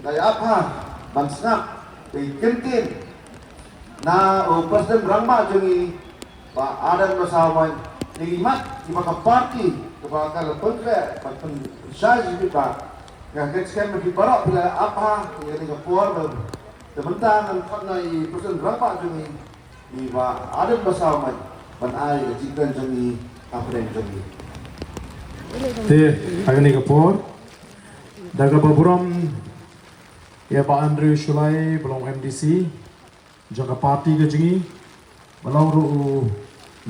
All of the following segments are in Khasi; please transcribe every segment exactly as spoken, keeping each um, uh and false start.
Ka ïa ap ha ban sngap, ka ïa kyntien na u President Rangbah jong ngi, Bah Ardent Basaiawmoit, ïa ki mat kiba ka party kaba ka la pynkhreh ban pynshai jingpynbha. Nga kyrmen ïa phi baroh phi la ap ha ïa kane ka por. Te mynta ngan khot na i President Rangbah jong ngi, i Bah Ardent Basaiawmoit, ban ai ka jingkren jong ngi hapdeng jong ngi. Te ha kane ka por, da kaba burom ïa Bah Andrew Shullai ba long M D C jong ka party ka jong ngi, ba long ruh u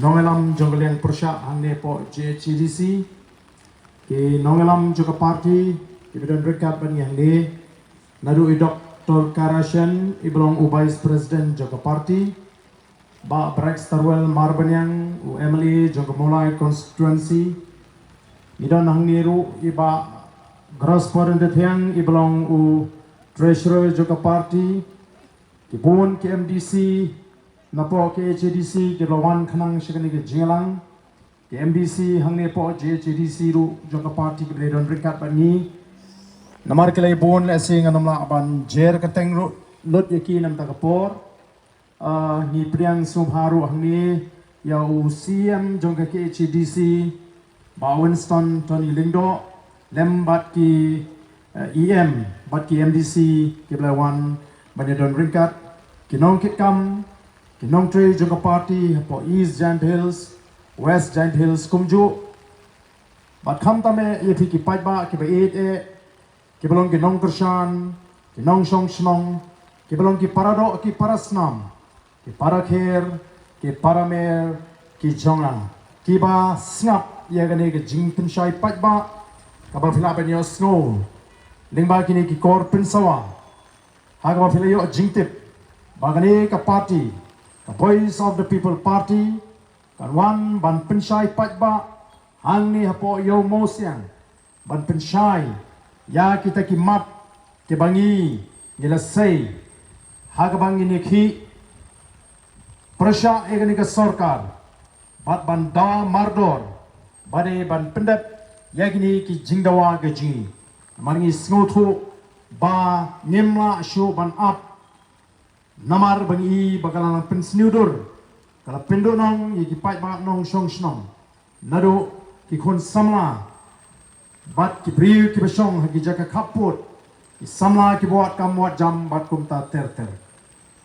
nongïalam jong ka liang pyrshah hangne hapoh J H A D C, ki nongïalam jong ka party kiba don ryngkat bad ngi hangne, naduh i Doctor Kara Shen, i ba long u Vice President jong ka party, Bah Brightstarwell Marbaniang, u M L A jong ka Mawlai constituency. Ngi don hangne ruh i Bah Grossborn Yndathiang, i ba long u treasurer jong ka party. Ki bun ki M D C napoh J H A D C kiba la wan khnang sha kane ka jingïalang. Ki M D C hangne hapoh J H A D C ruh jong ka party kiba la don ryngkat bad ngi. Namar ki la ïa bun lehse ngan ym lah ban jer kyrteng ruh lut ïa ki na kata ka por. Ah, ngi pdiang sngewbha ruh hangne ïa u C E M jong ka J H A D C, Bah Winston Tony Lyngdoh, lem bad ki, eh, E M bad ki M D C kiba la wan ban ïa don ryngkat, ki nongkitkam, ki nongtrei jong ka party hapoh East Jaintia Hills, West Jaintia Hills kumjuh. Bad khamtam eh ïa phi ki paidbah kiba ïeit eh, kiba long ki nongkyrshan, ki nongshong shnong, kiba long ki paradoh, ki parasnam, ki parakher, ki paramer, ki jong nga, kiba sngap ïa kane ka jingpynshai paidbah kaba phi lah ban ïohsngew lyngba kine ki kor pynsawa, ha kaba phi la ïoh jingtip ba kane ka party, ka Voice of the People Party, kan wan ban pynshai paidbah hangne hapoh Ïew Mawsiang, ban pynshai ïa kita ki mat kiba ngi, ngi la sei ha kaba ngin ïakhih pyrshah ïa kane ka sorkar, bad ban da mardor, bad ban pyndep ïa kine ki jingdawa ka jong ngi. Namar ngi sngewthuh ba ngim lah shuh ban ap, namar ba ngi i ba ka la nang pynsniew dur, ka la pynduhnong ïa ki paidbah nongshong shnong, naduh ki khun samla bad ki briew kiba shong ha ki jaka khappud, ki samla kiba wad kam wad jam bad kumta ter ter.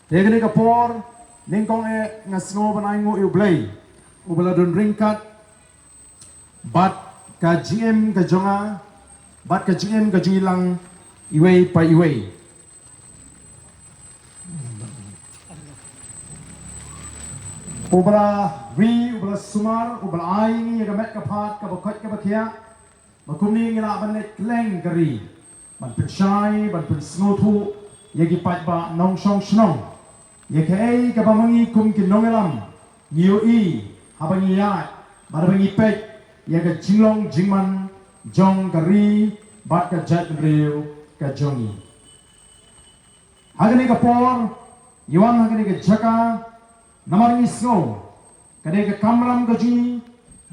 Te kane ka por, nyngkong eh nga sngew ban ai nguh ïa U Blei uba la don ryngkat bad ka jingim ka jong nga bad ka jingim ka jong ngi lang iwei pa iwei. Uba la ri, uba la sumar, uba la ai ngi ïa ka met ka phad kaba koit kaba khiah, ba kumne ngi lah ban leit kylleng ka ri ban pynshai, ban pynsngewthuh ïa ki paidbah nongshong shnong ïa kaei kaba ma ngi kum ki nongïalam ngi ïohi haba ngi ïaid bad haba ngi peit ïa ka jinglong jingman jong ka ri bad ka jaitbynriew ka jong ngi. Ha kane ka por, ngi wan ha kane ka jaka namar ngi sngew ka dei ka kamram ka jong ngi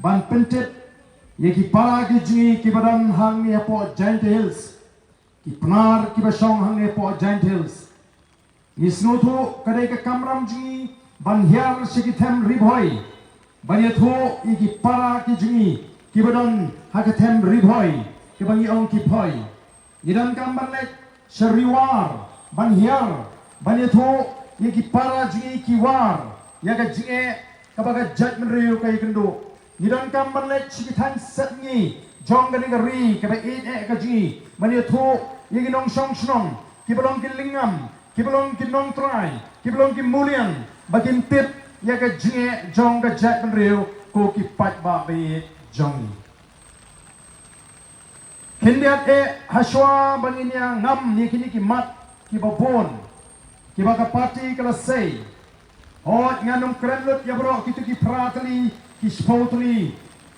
ban pyntip ïa ki para ki jong ngi kiba don hangne hapoh Jaintia Hills, ki Pnar kiba shong hangne hapoh Jaintia Hills. Ngi sngewthuh ka dei ka kamram jong ngi ban hiar sha ki them Ri Bhoi, ban ïathuh ïa ki para ki jong ngi kiba don ha ka them Ri Bhoi, kiba ngi ong ki Bhoi. Ngi donkam ban leit sha Ri War ban hiar, ban ïathuh ïa ki para jong ngi ki War ïa ka jingeh kaba ka jaitbynriew ka ïakynduh. Ngi donkam ban leit sha ki thaiñ sepngi jong kane ka ri kaba ïeit eh ka jong ngi, ban ïathuh ïa ki nongshong shnong kiba long ki lyngngam, kiba long ki nongtrai, kiba long ki muliang, ba kin tip ïa ka jingeh jong ka jaitbynriew, ko ki paidbah ba ïeit jong ngi. Khyndiat eh hashwa ba ngin ïa ngam ïa kine ki mat kiba bun kiba ka party ka la sei, hooid ngan ym kren lut ïa baroh kito ki phra tylli ki shiphew tylli,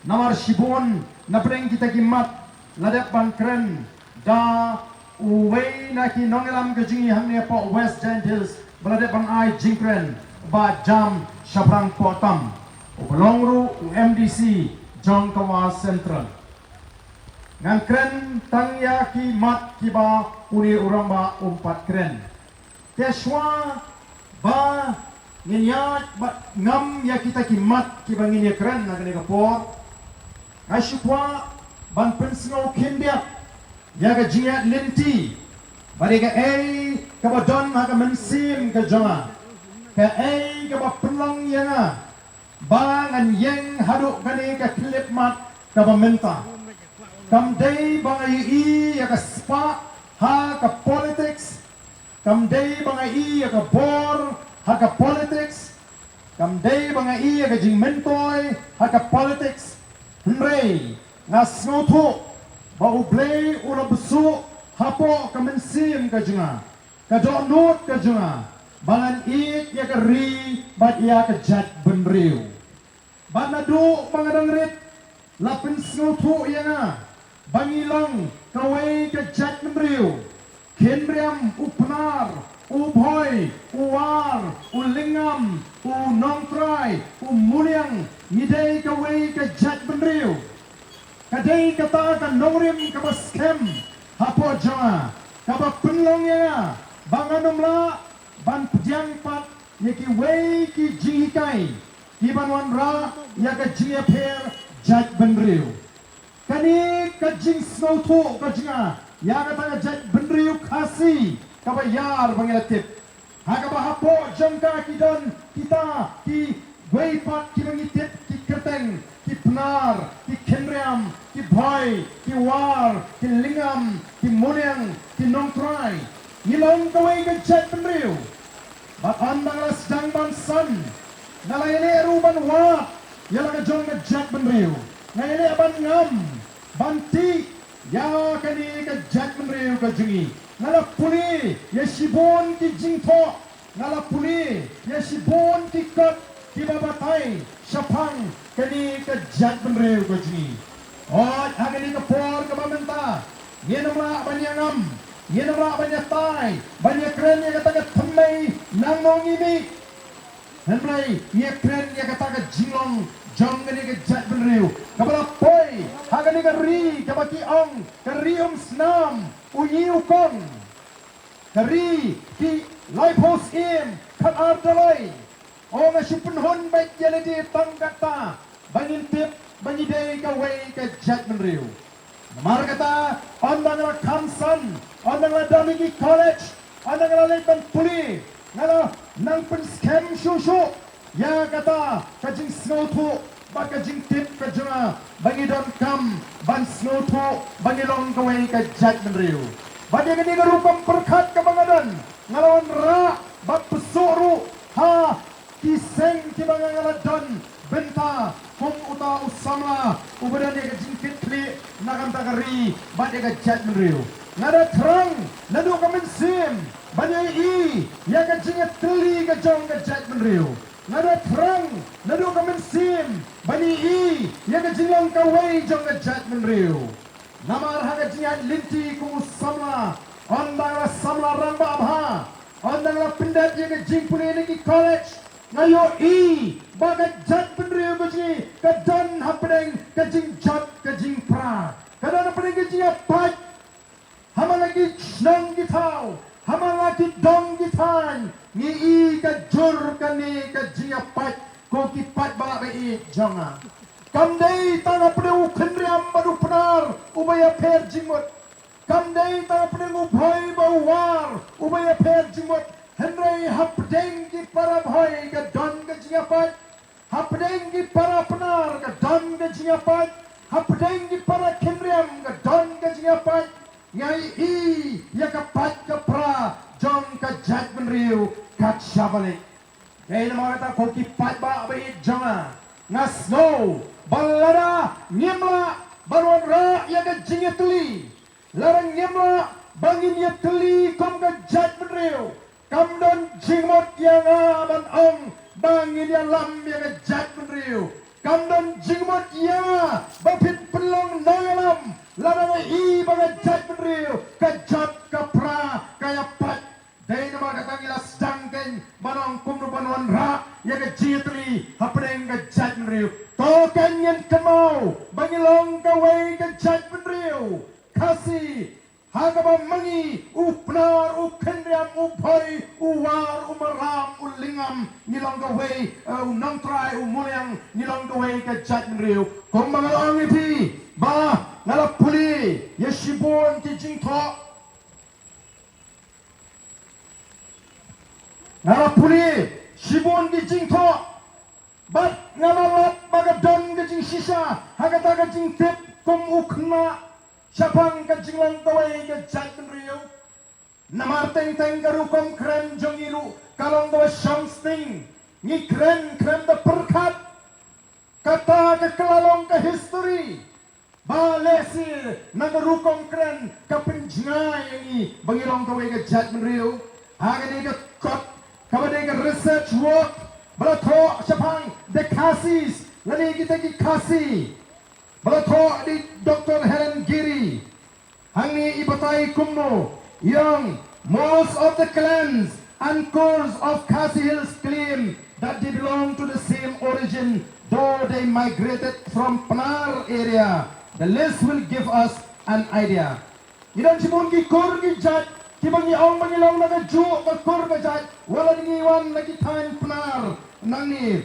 namar shibun na pdeng kita ki mat la dep ban kren da uwei na ki nongïalam ka jong ngi hangne hapoh West Jaintia Hills, ba la dep ban ai jingkren, Bah Jam Shaphrang Pohtam, uba long ruh u M D C jong ka War Central. Ngan kren tang ïa ki mat kiba une u rangbah um pat kren. Te shuwa ba ngin ïa ba ngam ïa kita ki mat kiba ngin ïa kren na kane ka por, nga shu kwah ban pynsngew khyndiat ïa ka jingïaid lynti ba dei kaei kaba don ha ka mynsiem ka jong nga, kaei kaba pynlong ïa nga ba ngan ïeng haduh kane ka khyllipmat kaba mynta. Kam dei ba nga ïohi ïa ka spah ha ka politics, kam dei ba nga ïohi ïa ka bor ha ka politics, kam dei ba nga ïohi ïa ka jingmyntoi ha ka politics. Hynrei nga sngewthuh ba U Blei u la buh hapoh ka mynsiem ka jong nga, ka dohnud ka jong nga, ba ngan ïeit ïa ka ri bad ïa ka jaitbynriew. Bad naduh ba nga dang rit la pynsngewthuh ïa nga ba ngi long kawei ka jaitbynriew. Khynriam, u Pnar, u Bhoi, u War, u Lyngngam, u Nongtrai, u Muliang, ngi dei kawei ka jaitbynriew. Ka dei kata ka nongrim kaba skhem hapoh jong nga, kaba pynlong ïa nga ba ngan ym lah ban pdiang pat ïa kiwei ki jinghikai kiban wanrah ïa ka jingïapher jaitbynriew. Kane ka jingsngewthuh ka jong nga ïa kata ka jaitbynriew Khasi kaba ïar ba ngi la tip, ha kaba hapoh jong ka ki don kita kiwei pat kiba ngi tip, ki kyrteng, ki Pnar, ki Khynriam, ki Bhoi, ki War, ki Lyngngam, ki Muliang, ki Nongtrai. Ngi long kawei ka jaitbynriew. Bad ynda nga la sdang ban san, nga la ïaleh ruh ban wad ïa la ka jong ka jaitbynriew. Nga ïaleh ban ngam, ban tih ïa kane ka jaitbynriew ka jong ngi. Nga la pule ïa shibun ki jingthoh, nga la pule ïa shibun ki kot kiba batai shaphang kane ka jaitbynriew ka jong ngi. Hooid, ha kane ka por kaba mynta, ngin ym lah ban ïa ngam, ngin ym lah ban ïa tai ban ïa kren ïa kata ka thymmei nangno ngi mih. Hynrei ngi ïa kren ïa kata ka jinglong jong kane ka jaitbynriew kaba la poi ha kane ka ri kaba ki ong ka ri umsnam, u ñiewkong, ka ri ki laiphew syiem khatar doloi. O, nga shu pynhun beit ïa lade tang kata ba ngin tip ba ngi dei kawei ka jaitbynriew. Namar kata, ynda nga la kham san, ynda nga la don ha ki college, ynda nga la leit ban pule, nga la nang pynskhem shuh shuh ïa kata ka jingsngewthuh bad ka jingtip ka jong nga ba ngi donkam ban sngewthuh ba ngi long kawei ka jaitbynriew. Bad ïa kane ka rukom pyrkhat kaba nga don, nga la wanrah bad pyrshah ruh ha ki seng kiba nga la don bynta kum uta u samla uba don ïa ka jingkitkhlieh na ka bynta ka ri bad ïa ka jaitbynriew. Nga da thrang naduh ka mynsiem ban ïohi ïa ka jingïatylli ka jong ka jaitbynriew. Nga da thrang naduh ka mynsiem ban ïohi ïa ka jinglong kawei jong ka jaitbynriew. Namar ha ka jingïaid lynti kum u samla, ynda nga la samla rangbah bha, ynda nga la pyndep ïa ka jingpule na ki college, nga ïohi ba ka jaitbynriew ka jong ngi ka don hapdeng ka jingjot ka jingpra, ka don hapdeng ka jingïapait. Ha man la ki shnong ki thaw, ha man la ki dong ki thaiñ, ngi i ka jur kane ka jingïapait ko ki paidbah ba ïeit jong nga. Kam dei tang hapdeng u Khynriam bad u Pnar uba ïapher jingmut. Kam dei tang hapdeng u Bhoi bad u War uba ïapher jingmut. Hynrei hapdeng ki para Bhoi ka don ka jingïapait. Hapdeng ki para Pnar ka don ka jingïapait. Hapdeng ki para Khynriam ka don ka jingïapait. Nga i ïa ka pait ka pra jong ka jaitbynriew kat shaba leit. Dei namar kata ko ki paidbah ba ïeit jong nga, nga sngew ba lada ngim lah ban wanrah ïa ka jingïatylli, lada ngim lah ba ngin ïatylli kum ka jaitbynriew, kam don jingmut ïa nga ban ong ba ngin ïalam ïa ka jaitbynriew. Kam don jingmut ïa nga ba phin pynlong nongïalam lada nga i ba ka jaitbynriew ka jot ka pra ka ïapait. Dei namar kata ngi la sdang kein ban ong kumno ban wanrah ïa ka jingïatylli hapdeng ka jaitbynriew. To kein ngin kynmaw ba ngi long kawei ka jaitbynriew. Bhoi, u War, u Maram, u Lyngngam, ngi long kawei, eh, u Nongtrai, u Muliang, ngi long kawei ka jaitbynriew. Kumba nga la ong ïa phi, ba nga la pule ïa shibun ki jingthoh. Nga la pule shibun ki jingthoh. Bad nga la lap ba ka don ka jingshisha ha kata ka jingtip kum u khynnah shaphang ka jinglong kawei ka jaitbynriew. Namar teng teng ka rukom kren jong ngi ruh ka long kaba shong sting. Ngi kren, kren da pyrkhat. Kata ka kylla long ka history. Ba lehse na ka rukom kren ka pynjngai ïa ngi ba ngi long kawei ka jaitbynriew. Ha kane ka kot kaba dei ka research work ba la thoh shaphang the Khasis, lane kita ki Khasi, ba la thoh da i Doctor Helen Giri. Hangne i batai kumno, ïa, most of the clans and Kors of Khasi Hills claim that they belong to the same origin, though they migrated from Pnar area. The list will give us an idea. Ngi don shibun ki kur ki jait kiba ngi ong ba ngi long na kajuh ka kur ka jait, wat la ngi wan na ki thaiñ Pnar nangne.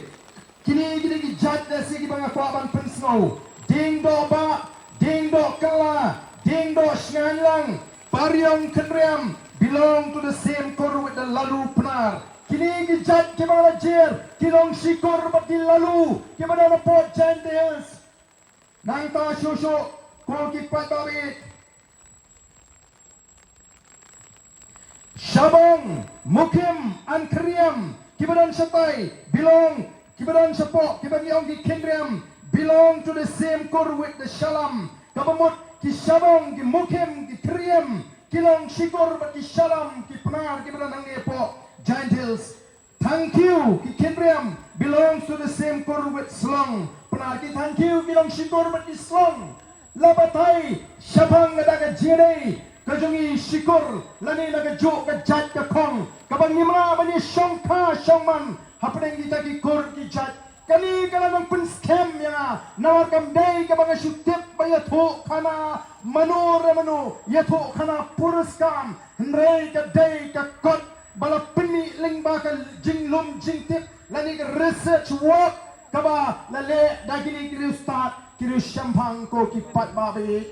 Kine ki dei ki jait Khasi kiba nga kwah ban pynsngew. Dieng Dohbah, Dieng Dohkylla, Dieng Dohshngainlang, Pariong Khynriam belong to the same kur with the Lalu Pnar. Kine ki jait kiba la jer ki long shi kur bad ki Lalu kiba don hapoh Jaintia Hills. Nangta shuh shuh ko ki paidbah baieit. Shabong, Mukim and Khynriam kiba don shatai belong, kiba don shapoh, kiba ngi ong ki Khynriam, belong to the same kur with the Shalam. Kaba mut ki Shabong, ki Mukim, ki Khynriam ki long shi kur bad ki Shalam, ki Pnar kiba don hangne hapoh Jaintia Hills. Thangkhiew, ki Khynriam belongs to the same kur with Slong. Pnar, ki Thangkhiew ki long shi kur bad ki Slong. La batai shaphang kata ka jingïadei ka jong ngi shi kur lane na kajuh ka jait ka khong kaba ngim lah ban ïa shongkha shongman hapdeng kita ki kur ki jait. Kane ka la nang pynskhem ïa nga namar kam dei kaba nga shu tip ba ïathuh khana mano re mano, ïathuh khana puriskam, hynrei ka dei ka kot ba la pynmih lyngba ka jinglum jingtip lane ka research work kaba la leh da kine ki riewstad, ki riewshemphang, ko ki paidbah baieit.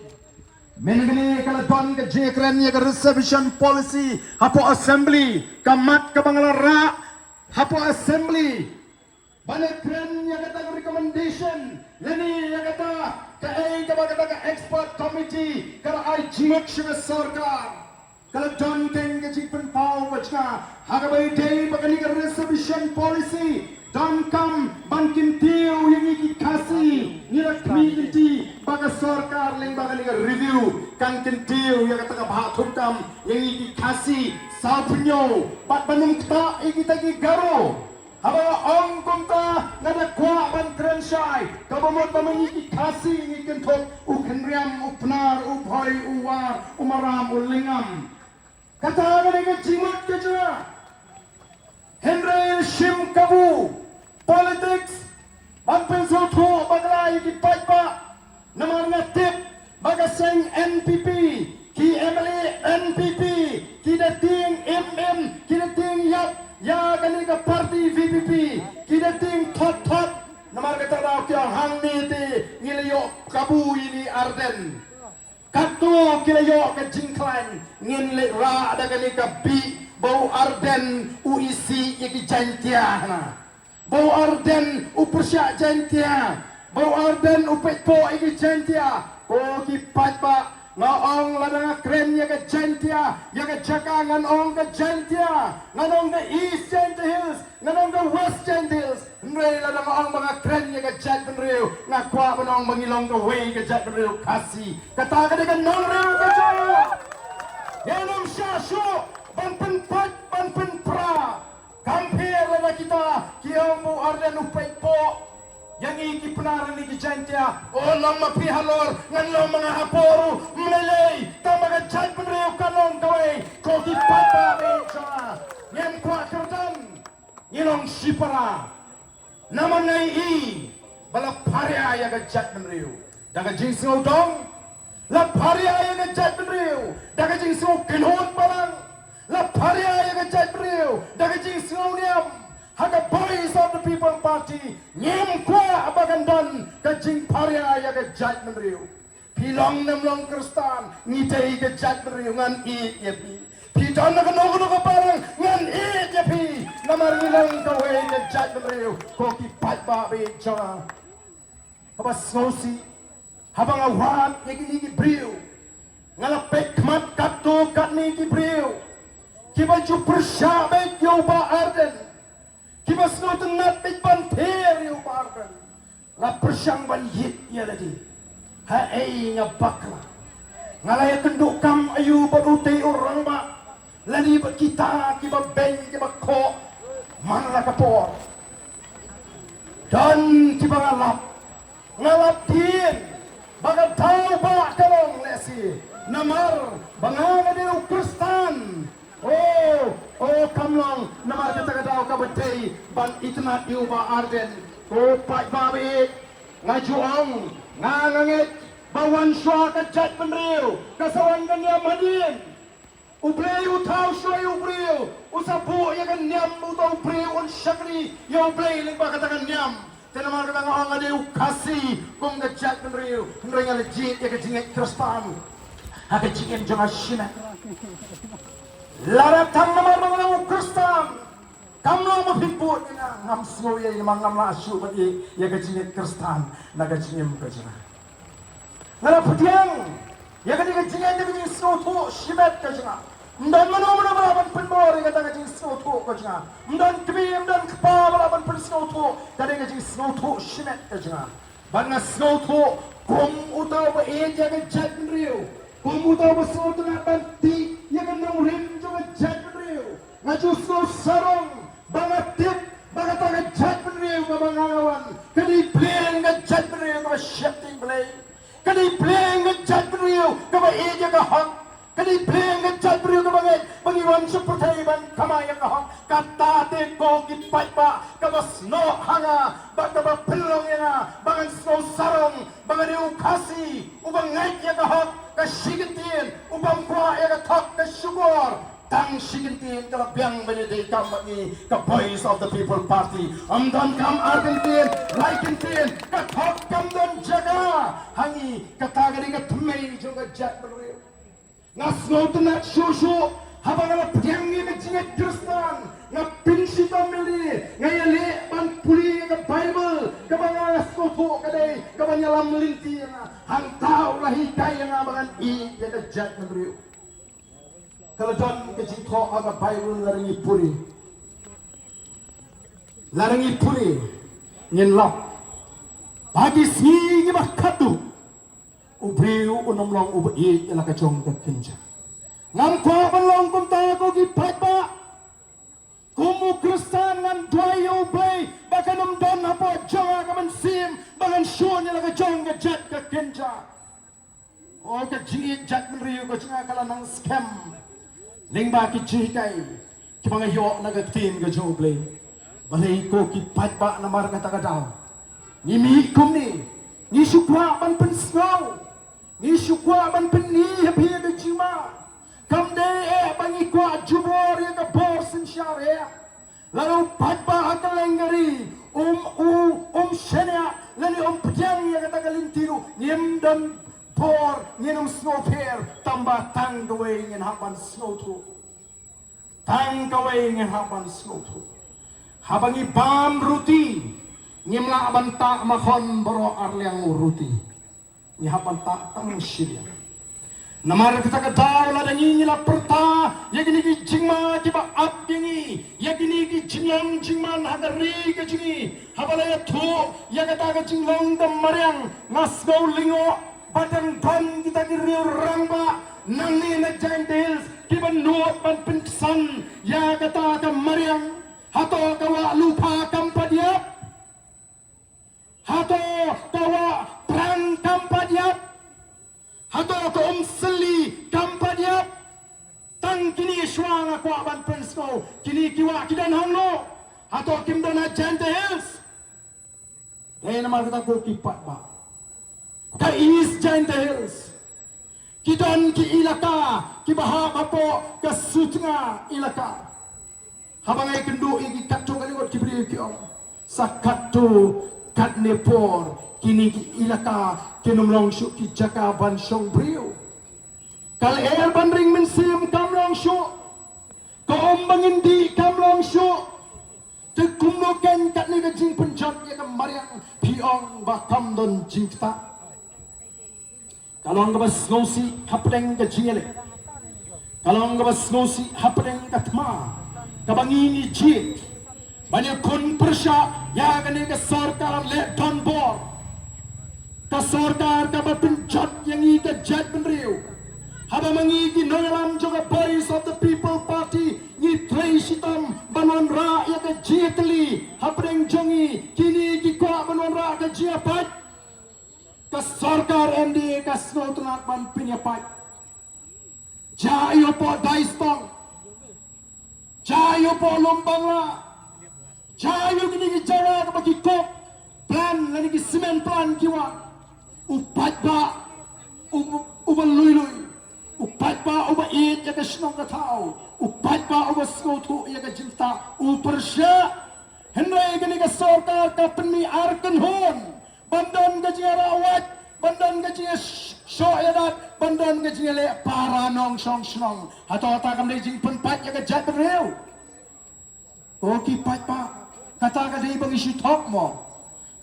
Mynne ka la don ka jingkren ïa ka reservation policy hapoh assembly, ka mat kaba nga la rah hapoh assembly ban kren ïa kata ka recommendation lane ïa kata kaei kaba kata ka expert committee ka la ai jingmut sha ka sorkar. Ka la don kane ka jingpynpaw ba jngai ha kaba ïadei bad kane ka reservation policy. Donkam ban kyntiew ïa ngi ki Khasi, ngi la khmih lynti ba ka sorkar lyngba kane ka review kan kyntiew ïa kata ka bhah thungtam ïa ngi ki Khasi. Saw pynïoh bad ban ym ktah ïa kita ki Garo. Haba nga ong kumta nga da kwah ban kren shai, kaba mut ba ma ngi ki Khasi ngi kynthup u Khynriam, u Pnar, u Bhoi, u War, u Maram, u Lyngngam. Kata ka dei ka jingmut ka jong nga. Hynrei shim kabu politics ban pynsngewthuh bakla ïa ki paidbah. Namar nga tip ba ka seng N P P, ki M L A N P P ki da tieng im im, ki da tieng ïap ïa kane ka party V P P, ki da tieng thot thot. Namar kata daw ki ong hangne te ngi la ïoh kabu ïa i Ardent. Katto ki la ïoh ka jingkhlaiñ, ngin leit rah da kane ka bih ba u Ardent u isih ïa ki Jaiñtia hana. Ba u Ardent u pyrshah Jaiñtia, ba u Ardent u peit poh ïa ki Jaiñtia. Ko ki paidbah, nga ong lada nga kren ïa ka Jaiñtia, ïa ka jaka ngan ong ka Jaiñtia, ngan ong ka East Jaiñtia Hills, ngan ong ka West Jaiñtia Hills. Hynrei lada nga ong ba nga kren ïa ka jaitbynriew, nga kwah ban ong ba ngi long kawei ka jaitbynriew Khasi. Kata ka dei ka nongrim ka jong ngi. Ngim shah shuh ban pynpait ban pynpra. Kam pher lada kita ki ong ba u Ardent u peit poh ïa ngi ki Pnar ne ki Jaiñtia. O, long ma phi halor, ngan long ma nga hapoh ruh, ym lei lei, tang ba ka jaitbynriew ka long kawei. Ko ki paidbah baieit jong nga, ngim kwah kyrdan. Ngi long shipara. Namar nga i ba la pharia ïa ka jaitbynriew da ka jingsngewdong, la pharia ïa ka jaitbynriew da ka jingsngew kynhun balang, la pharia ïa ka jingsngewniam ha ka Voice of the People Party, ngim kwah ba kan don ka jingpharia ïa ka jaitbynriew. Phi long ne ym long Khristan, ngi dei ka jaitbynriew, ngan ïeit ïa phi. Phi don na kano kano ka balang, ngan ïeit ïa phi. Namar ngi long kawei ka jaitbynriew, ko ki paidbah ba ïeit jong nga. Haba sngewsih, haba nga wad ïa kine ki briew, nga la peit khmat katto katne ki briew kiba ju pyrshah beit ïa u Bah Ardent, kiba sngewtynnat beit ban ther ïa u Bah Ardent. La pyrshang ban ïit ïa lade. Haei nga bakla. Nga la ïakynduh kam aïu bad utei u rangbah, lane bad kita kiba beiñ kiba khoh man la ka por. Don kiba nga lap, nga lap dien ba ka daw ba ka long lehse namar ba nga nga dei u Khristan. Oh, oh, kam long namar kata ka daw kaba dei ban itynnad ïa u Bah Ardent. Ko paidbah ba ïeit, nga ju ong, nga nga ngeit ba wan shuwa ka jaitbynriew ka sa wan ka niam hadien. U Blei u thaw shuwa ïa u briew, u sa buh ïa ka niam, uta u briew un shakri ïa u Blei lyngba kata ka niam. Te namar kata nga ong nga dei u Khasi kum ka jaitbynriew, hynrei nga la jied ïa ka jingngeit Khristan ha ka jingim jong nga shimet. Lada tang namar ba nga long u Khristan, kam long ba phin bud ïa nga, ngam sngew ïa, namar ngam lah shuh ban ïeit ïa ka jingngeit Khristan na ka jingim ka jong nga. Nga la pdiang ïa kane ka jingngeit, ïa ka jingsngewthuh shimet ka jong nga. Ym don mano mano ba lah ban pynbor ïa kata ka jingsngewthuh ka jong nga. Ym don kmie, ym don kpa ba lah ban pynsngewthuh kane ka jingsngewthuh shimet ka jong nga. Bad nga sngewthuh kum uta uba ïeit ïa ka jaitbynriew, kum uta uba sngewtynnat ban tih ïa ka nongrim jong ka jaitbynriew, nga ju sngew sarong ba nga tip ba kata ka jaitbynriew kaba nga nga wan ka dei pliang ka jaitbynriew kaba sheptieng Blei, ka dei pliang ka jaitbynriew kaba ïeit ïa ka hok, ka dei pliang ka jaitbynriew kaba ngeit ba ngi wan sha pyrthei ban kamai ïa ka hok. Kata te ko ki paidbah, kaba snoh ha nga bad kaba pynlong ïa nga ba ngan sngew sarong ba nga dei u Khasi uba ngeit ïa ka hok, ka shi kyntien, u bym kwah ïa ka thok ka shukor. Tang shi kyntien ka la biang ban ïadei kam bad ngi, ka Voice of the People Party. Ym don kam ar kyntien, lai kyntien, ka thok kam don jaka ha ngi. Kata ka dei ka thymmei jong ka jaitbynriew. Nga sngewtynnat shuh shuh haba nga la pdiang ïa ka jingngeit Khristan, nga pynshitom ïa lade, nga ïaleh ban pule ïa ka Baibl kaba nga la sngewthuh ka dei kaban ïalam lynti ïa nga. Hangta u la hikai ïa nga ba ngan ïeit ïa ka jaitbynriew. Ka la don ka jingthoh ha ka Baibl, lada ngi pule, lada ngi pule ngin lap ba ki sngi kiba khatduh u briew un ym long uba ïeit ïa la ka jong ka kynja. Ngam kwah ban long kumta ko ki paidbah. Kum u Khristan ngan duwai ïa U Blei ba kan ym don hapoh jong nga ka mynsiem ba ngan shun ïa la ka jong ka jait ka kynja. O, ka jingïeit jaitbynriew ka jong nga ka la nang skhem lyngba ki jinghikai kiba nga ïoh na ka ktien ka jong U Blei. Balei ko ki paidbah, namar kata ka daw ngi mih kumne, ngi shu kwah ban pynsngew, ngi shu kwah ban pyni ha phi ïa ka jingma. Kam dei eh ba ngi kwah jubor ïa ka bor synshar eh. Lada u paidbah ha kylleng ka ri um, u, um shaniah lane um pdiang ïa kata ka lynti ruh, ngim don bor, ngin ym sngewpher, tangba tang kawei ngin hap ban sngewthuh. Tang kawei ngin hap ban sngewthuh. Haba ngi bam ruti, ngim lah ban tah makhon baroh ar liang u ruti. Ngi hap ban tah tang shi liang. Namar kata ka daw lada ngi, ngi la pyrta ïa kine ki jingma kiba ap ïa ngi, ïa kine ki jinglong jingman ha ka ri ka jong ngi, haba la ïathuh ïa kata ka jinglong ka mariang, nga sngew lyngngoh ba dang don kita ki riew rangbah nangne na Jaintia Hills kiba nud ban pynksan ïa kata ka mariang. Hato ka wah Lupha kam pat ïap? Hato ka wah Prang kam pat ïap? Hato ka Umsylli kam pat ïap? Tang kine shuwa nga kwah ban pynsngew, kine ki wah ki don hangno? Hato kim don ha Jaintia Hills? Hei, namar kata ko ki paidbah, ka East Jaintia Hills ki don ki ilaka kiba hap hapoh ka Sutnga ilaka. Haba nga ïakynduh ïa ki katto katne ngut ki briew ki ong, sa katto katne por kine ki ilaka kin ym long shuh ki jaka ban shong briew. Ka lyer ban ring mynsiem kam long shuh. Ka um ba ngin dih kam long shuh. Te kumno kein katne ka jingpynjot ïa ka mariang phi ong ba kam don jingktah? Ka long kaba sngewsih hapdeng ka jingïaleh. Ka long kaba sngewsih hapdeng ka thma kaba ngi ngi jied ban ïakhun pyrshah ïa kane ka sorkar leh donbor. Ka sorkar kaba pynjot ïa ngi ka jaitbynriew. Haba ma ngi ki nongïalam jong ka Voice of the People Party ngi trei shitom ban wanrah ïa ka jingïatylli hapdeng jong ngi, kine ki kwah ban wanrah ka jingïapait. Ka sorkar M D A ka sngewtynnat ban pynïapait. Jia ïa u poh Daistong. Jia ïa u poh Lumbangla. Jia ïa kine ki jaka kaba ki coke plant lane ki cement plant ki wan. U paidbah u, uba lui lui. U paidbah uba ïeit ïa ka shnong ka thaw. U paidbah uba sngewthuh ïa ka jingktah. U pyrshah. Hynrei kane ka sorkar ka pynmih ar kynhun ban don ka jingïarawait, ban don ka jingïashoh ïadat, ban don ka jingïaleh para nongshong shnong. Hato kata kam dei jingpynpait ïa ka jaitbynriew? Ko ki paidbah, kata ka dei ba ngi shu thok mo?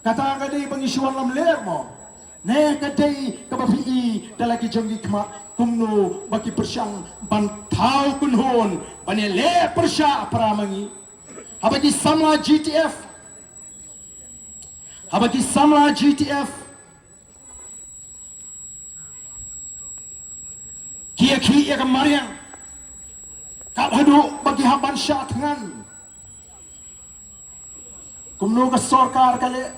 Kata ka dei ba ngi shu wan lamler mo? Ne ka dei kaba phi i da la ki jong ki khmat kumno ba ki pyrshang ban thaw kynhun ban ïaleh pyrshah para ma ngi? Haba ki samla G T F, haba ki samla G T F ki ïakhih ïa ka mariang, kat haduh ba ki hap ban shah thngan. Kumno ka sorkar ka leh?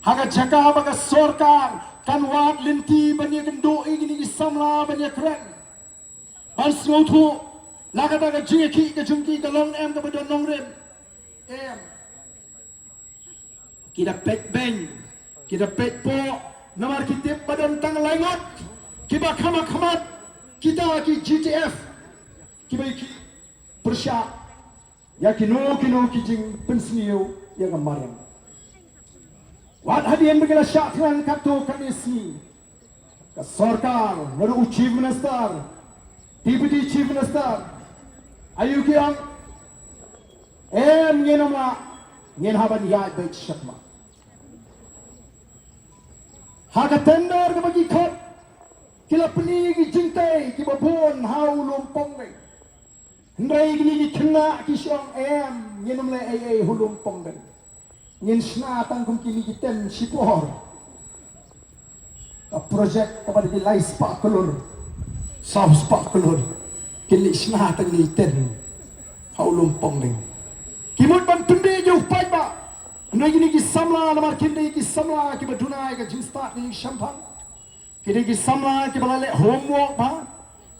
Ha ka jaka ba ka sorkar kan wad lynti ban ïakynduh ïa kine ki samla ban ïakren, ban sngewthuh, la kata ka jingïakhih ka jong ki ka long em kaba don nongrim? Em. Ki da peit beiñ, ki da peit poh, namar ki tip ba don tang lai ngut kiba kham ha khmat kita ki G T F kiba ïakhih pyrshah ïa kino kino ki jingpynsniew ïa ka mariang. Wat hadien ba ki la shah thngan katto katne sngi, ka sorkar, naduh u Chief Minister, Deputy Chief Minister, aïu ki ong? Em, ngin ym lah, ngin hap ban ïaid beit shakhmat. Ha ka tender kaba ki khot, ki la pyni ki jingtei kiba bun ha u Lum Pongdeng. Hynrei kine ki khynnah ki shu ong, em, ngin ym leh ei ei ha u Lum Pongdeng. Ngin shna tang kum kine ki tent shipor. Ka project kaba dei lai spah klur, saw spah klur, kin leit shna tang kine ki tent ha u Lum Pongdeng. Ki mut ban pynbiej ïa u paidbah. Hynrei kine ki samla, namar kin dei ki samla kiba duna ïa ka jingstad ka jingshemphang. Ki dei ki samla kiba la leh homework bha.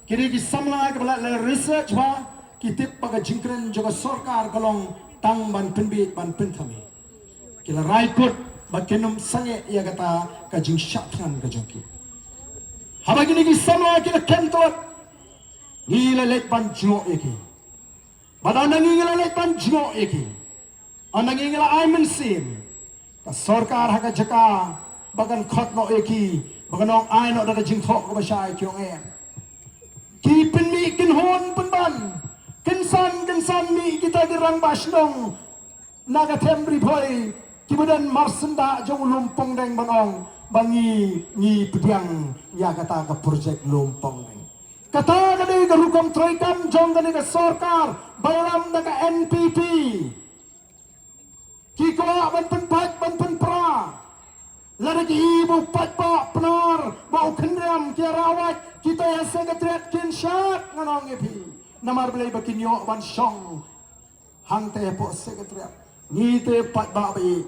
Ki dei ki samla kiba la leh research bha. Ki tip ba ka jingkren jong ka sorkar ka long tang ban pynbiej ban pynthame. Ki la rai kut ba kin ym sangeh ïa kata ka jingshah thngan ka jong ki. Haba kine ki samla ki la kyntait, ngi la leit ban jngoh ïa ki. Bad ynda ngi la leit ban jngoh ïa ki, ynda ngi la ai mynsiem, ka sorkar ha ka jaka ba kan khot noh ïa ki, ba kan ong ai noh da ka jingthoh kaba shai, ki ong em. Ki pynmih kynhun pynban, kynsan kynsan mih kita ki rangbah shnong na ka them Ri Bhoi kiba don marsyndah jong u Lum Pongdeng ban ong ba ngi, ngi pdiang ïa kata ka project Lum Pongdeng. Kata ka dei ka rukom treikam jong kane ka sorkar ba ïalam da ka N P P. Ki kwah ban pynpait ban pynpra. Lada ki i ba u paidbah Pnar, ba u Khynriam ki ïarawait, kita ha Secretariat kin shad, ngan ong ïa phi. Namar balei? Ba kin ïoh ban shong hangta hapoh Secretariat. Ngi te paidbah ba ïeit,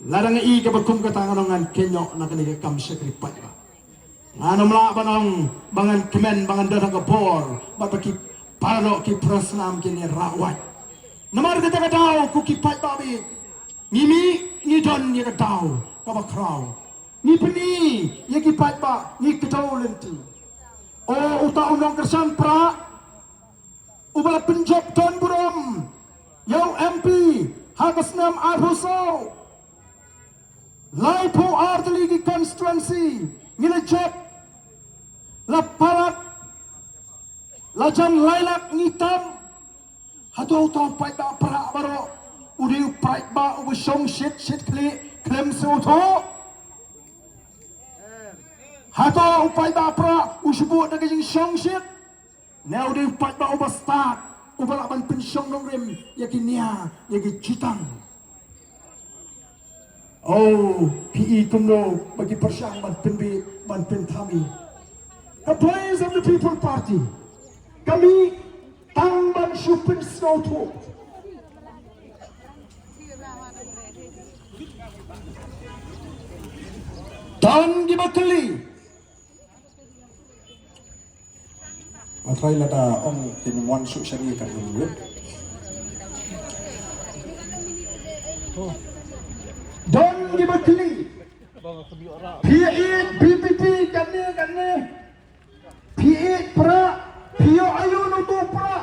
lada nga i kaba kum kata ngan ong ngan kynnoh na kane ka kam shakri paidbah. Ngan ym lah ban ong ba ngan kmen, ba ngan don ha ka bor bad ba ki paralok ki para snam kin ïarawait. Namar kata ka daw, ko ki paidbah ba ïeit, ngi mih, ngi don ïa ka daw kaba khraw. Ngi pyni ïa ki paidbah, ngi kdew lynti. O uta u nongkyrshan Prah uba la pynjop donburom snem arphew saw. Laiphew ar tylli ki constituency ngi la jop, la palat, la jan lai lak ngi tam. Hato uta u paidbah Prah baroh u dei u paidbah uba shong shit shit khlieh khlem sngewthuh? Hato u paidbah Prah u shu bud da ka jingshong shit? Ne u dei u paidbah uba stad, uba lah ban pynshong nongrim ïa ki nia, ïa ki jingtang. Oh, phi i kumno ba ki pyrshang ban pynbit, ban pynthame? Ka Voice of the People Party, ka mih tang ban shu pynsngewthuh. Don kiba kylli. Nga try lada ong kin wan suk sha ngi kan ym lut. Don kiba kylli. Phi ïeit V P P kane kane. Phi ïeit Prah. Phi ïoh aïu na uto u Prah?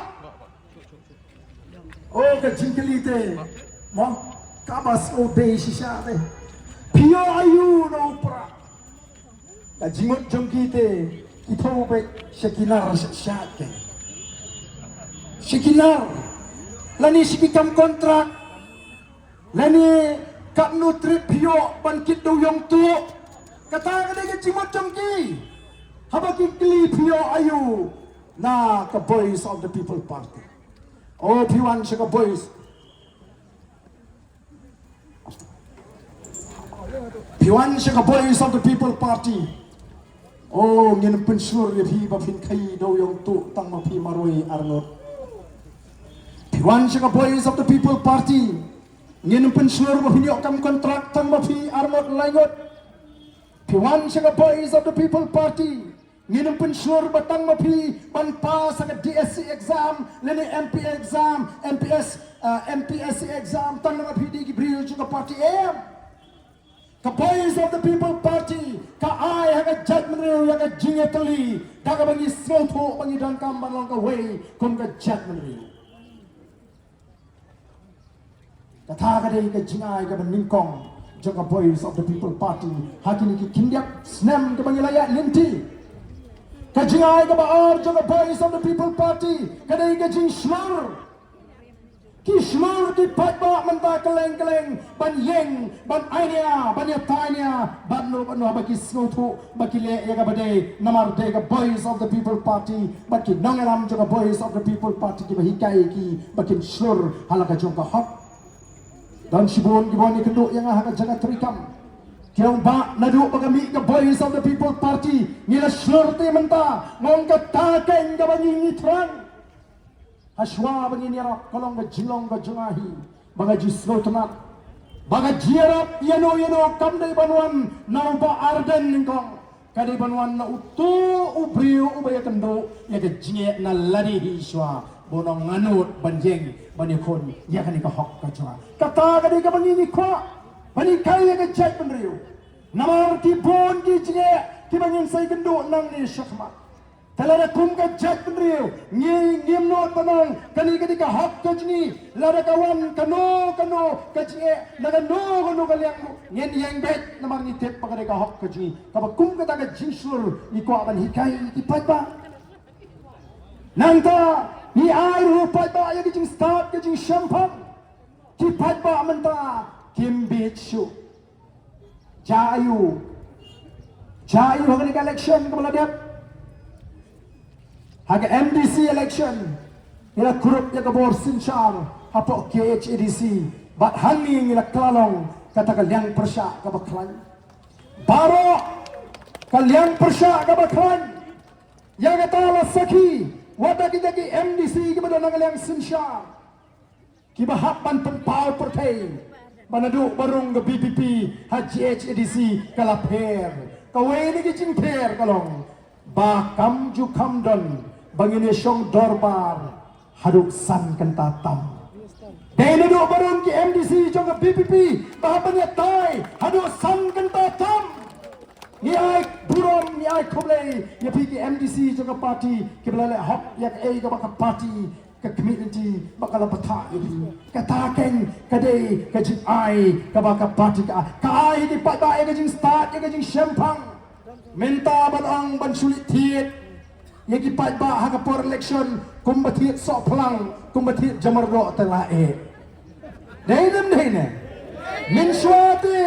Oh, ka jingkylli te. Mo, kaba sngewdei shisha te. Phi ïoh aïu na u Prah? Ka jingmut jong ki te, ki thew beit sha ki nar sha sha te. Sha ki nar. Lane sha ki kam kontrak. Lane katno trip phi ïoh ban kit dewiong tuh. Kata ka dei ka jingmut jong ki. Haba ki kylli phi ïoh aïu na ka Voice of the People Party. Oh, phi wan sha ka Voice. Phi wan sha ka Voice of the People Party. Oh, ngin pynshlur ïa phi ba phin khaii dewiong tuh tang ma phi marwei arngut. Phi wan sha ka Voice of the People Party. Ngin pynshlur ba phin ïoh kam kontrak tang ma phi arngut laingut. Phi wan sha ka Voice of the People Party. Ngin pynshlur ba tang ma phi ban pass ha ka D S C exam, lane M P exam, M P S, uh, M P S C exam, tang ma phi dei ki briew jong ka party em. Ka Voice of the People Party ka ai ha ka jaitbynriew ïa ka jingïatylli da kaba ngi sngewthuh ba ngi donkam ban long kawei kum ka jaitbynriew. Kata ka dei ka jingai kaba nyngkong jong ka Voice of the People Party ha kine ki khyndiat snem kaba ngi la ïaid lynti. Ka jingai kaba ar jong ka Voice of the People Party ka dei ka jingshlur. Ki shlur ki paidbah mynta kylleng kylleng ban ïeng, ban ai nia, ban ïatai nia bad no bad no ba ki sngewthuh ba ki leh ïa kaba dei, namar dei ka Voice of the People Party bad ki nongïalam jong ka Voice of the People Party kiba hikai ïa ki ba kin shlur ha la ka jong ka hok. Don shibun kiba wan ïakynduh ïa nga ha ka jaka treikam, ki ong ba naduh ba ka mih ka Voice of the People Party ngi la shlur te mynta, nga ong kata keiñ kaba ngi ngi thrang. Hashwa ba ngin ïarap ka long ka jinglong ka jong nga hi ba nga ju sngewtynnat ba ka jingïarap ïano ïano kam dei ban wan na u Bah Ardent nyngkong, ka dei ban wan na uto u briew uba ïakynduh ïa ka jingeh na lade hi shwa ba un ong nga nud ban ïeng ban ïakhun ïa kane ka hok ka jong nga. Kata ka dei kaba ngin ïa kwah ban hikai ïa ka jaitbynriew. Namar ki bun ki jingeh kiba ngin sa ïakynduh nangne shakhmat. Te lada kum ka jaitbynriew ngi ngim nud ban ong kane ka dei ka hok ka jong ngi, lada ka wan kano kano ka jingeh na kano kano ka liang ruh ngin ïeng beit namar ngi tip ba ka dei ka hok ka jong ngi. Kaba kum kata ka jingshlur ngi kwah ban hikai ïa ki paidbah. Nangta ngi ai ruh paidbah ïa ka jingstad ka jingshemphang. Ki paidbah mynta kim bit shuh. Jia aiu? Jia aiu ha kane ka election kaba la dep? Ha ka M D C election ngi la kurup ïa ka bor synshar hapoh K H A D C bad hangne ngi la kylla long kata ka liang pyrshah kaba khlaiñ. Baroh ka liang pyrshah kaba khlaiñ. Ïa kata la sakhi wat da kita ki M D C kiba don ha ka liang synshar. Kiba hap ban pynpaw pyrthei ba naduh ba rung ka V P P ha G H A D C ka la pher. Kawei na ki jingpher ka long ba kam ju kham don ba ngin ïa shong dorbar haduh san kynta tam. Dei naduh ba rung ki M D C jong ka V P P ba hap ban ïatai haduh san kynta tam. Ngi ai burom, ngi ai khublei ïa phi ki M D C jong ka party kiba la leh hok ïa kaei kaba ka party Ka khmih lynti ba ka la pathah ïa phi. Kata keiñ ka dei ka jingai kaba ka party ka, ka ai ïa ki paidbah ïa ka jingstad, ïa ka jingshemphang. Mynta ban ong ban shu leit thied ïa ki paidbah ha ka por election kumba thied sohphlang, kumba thied jamyrdoh te la eh. Dei ne ym dei ne? Mynshuwa te,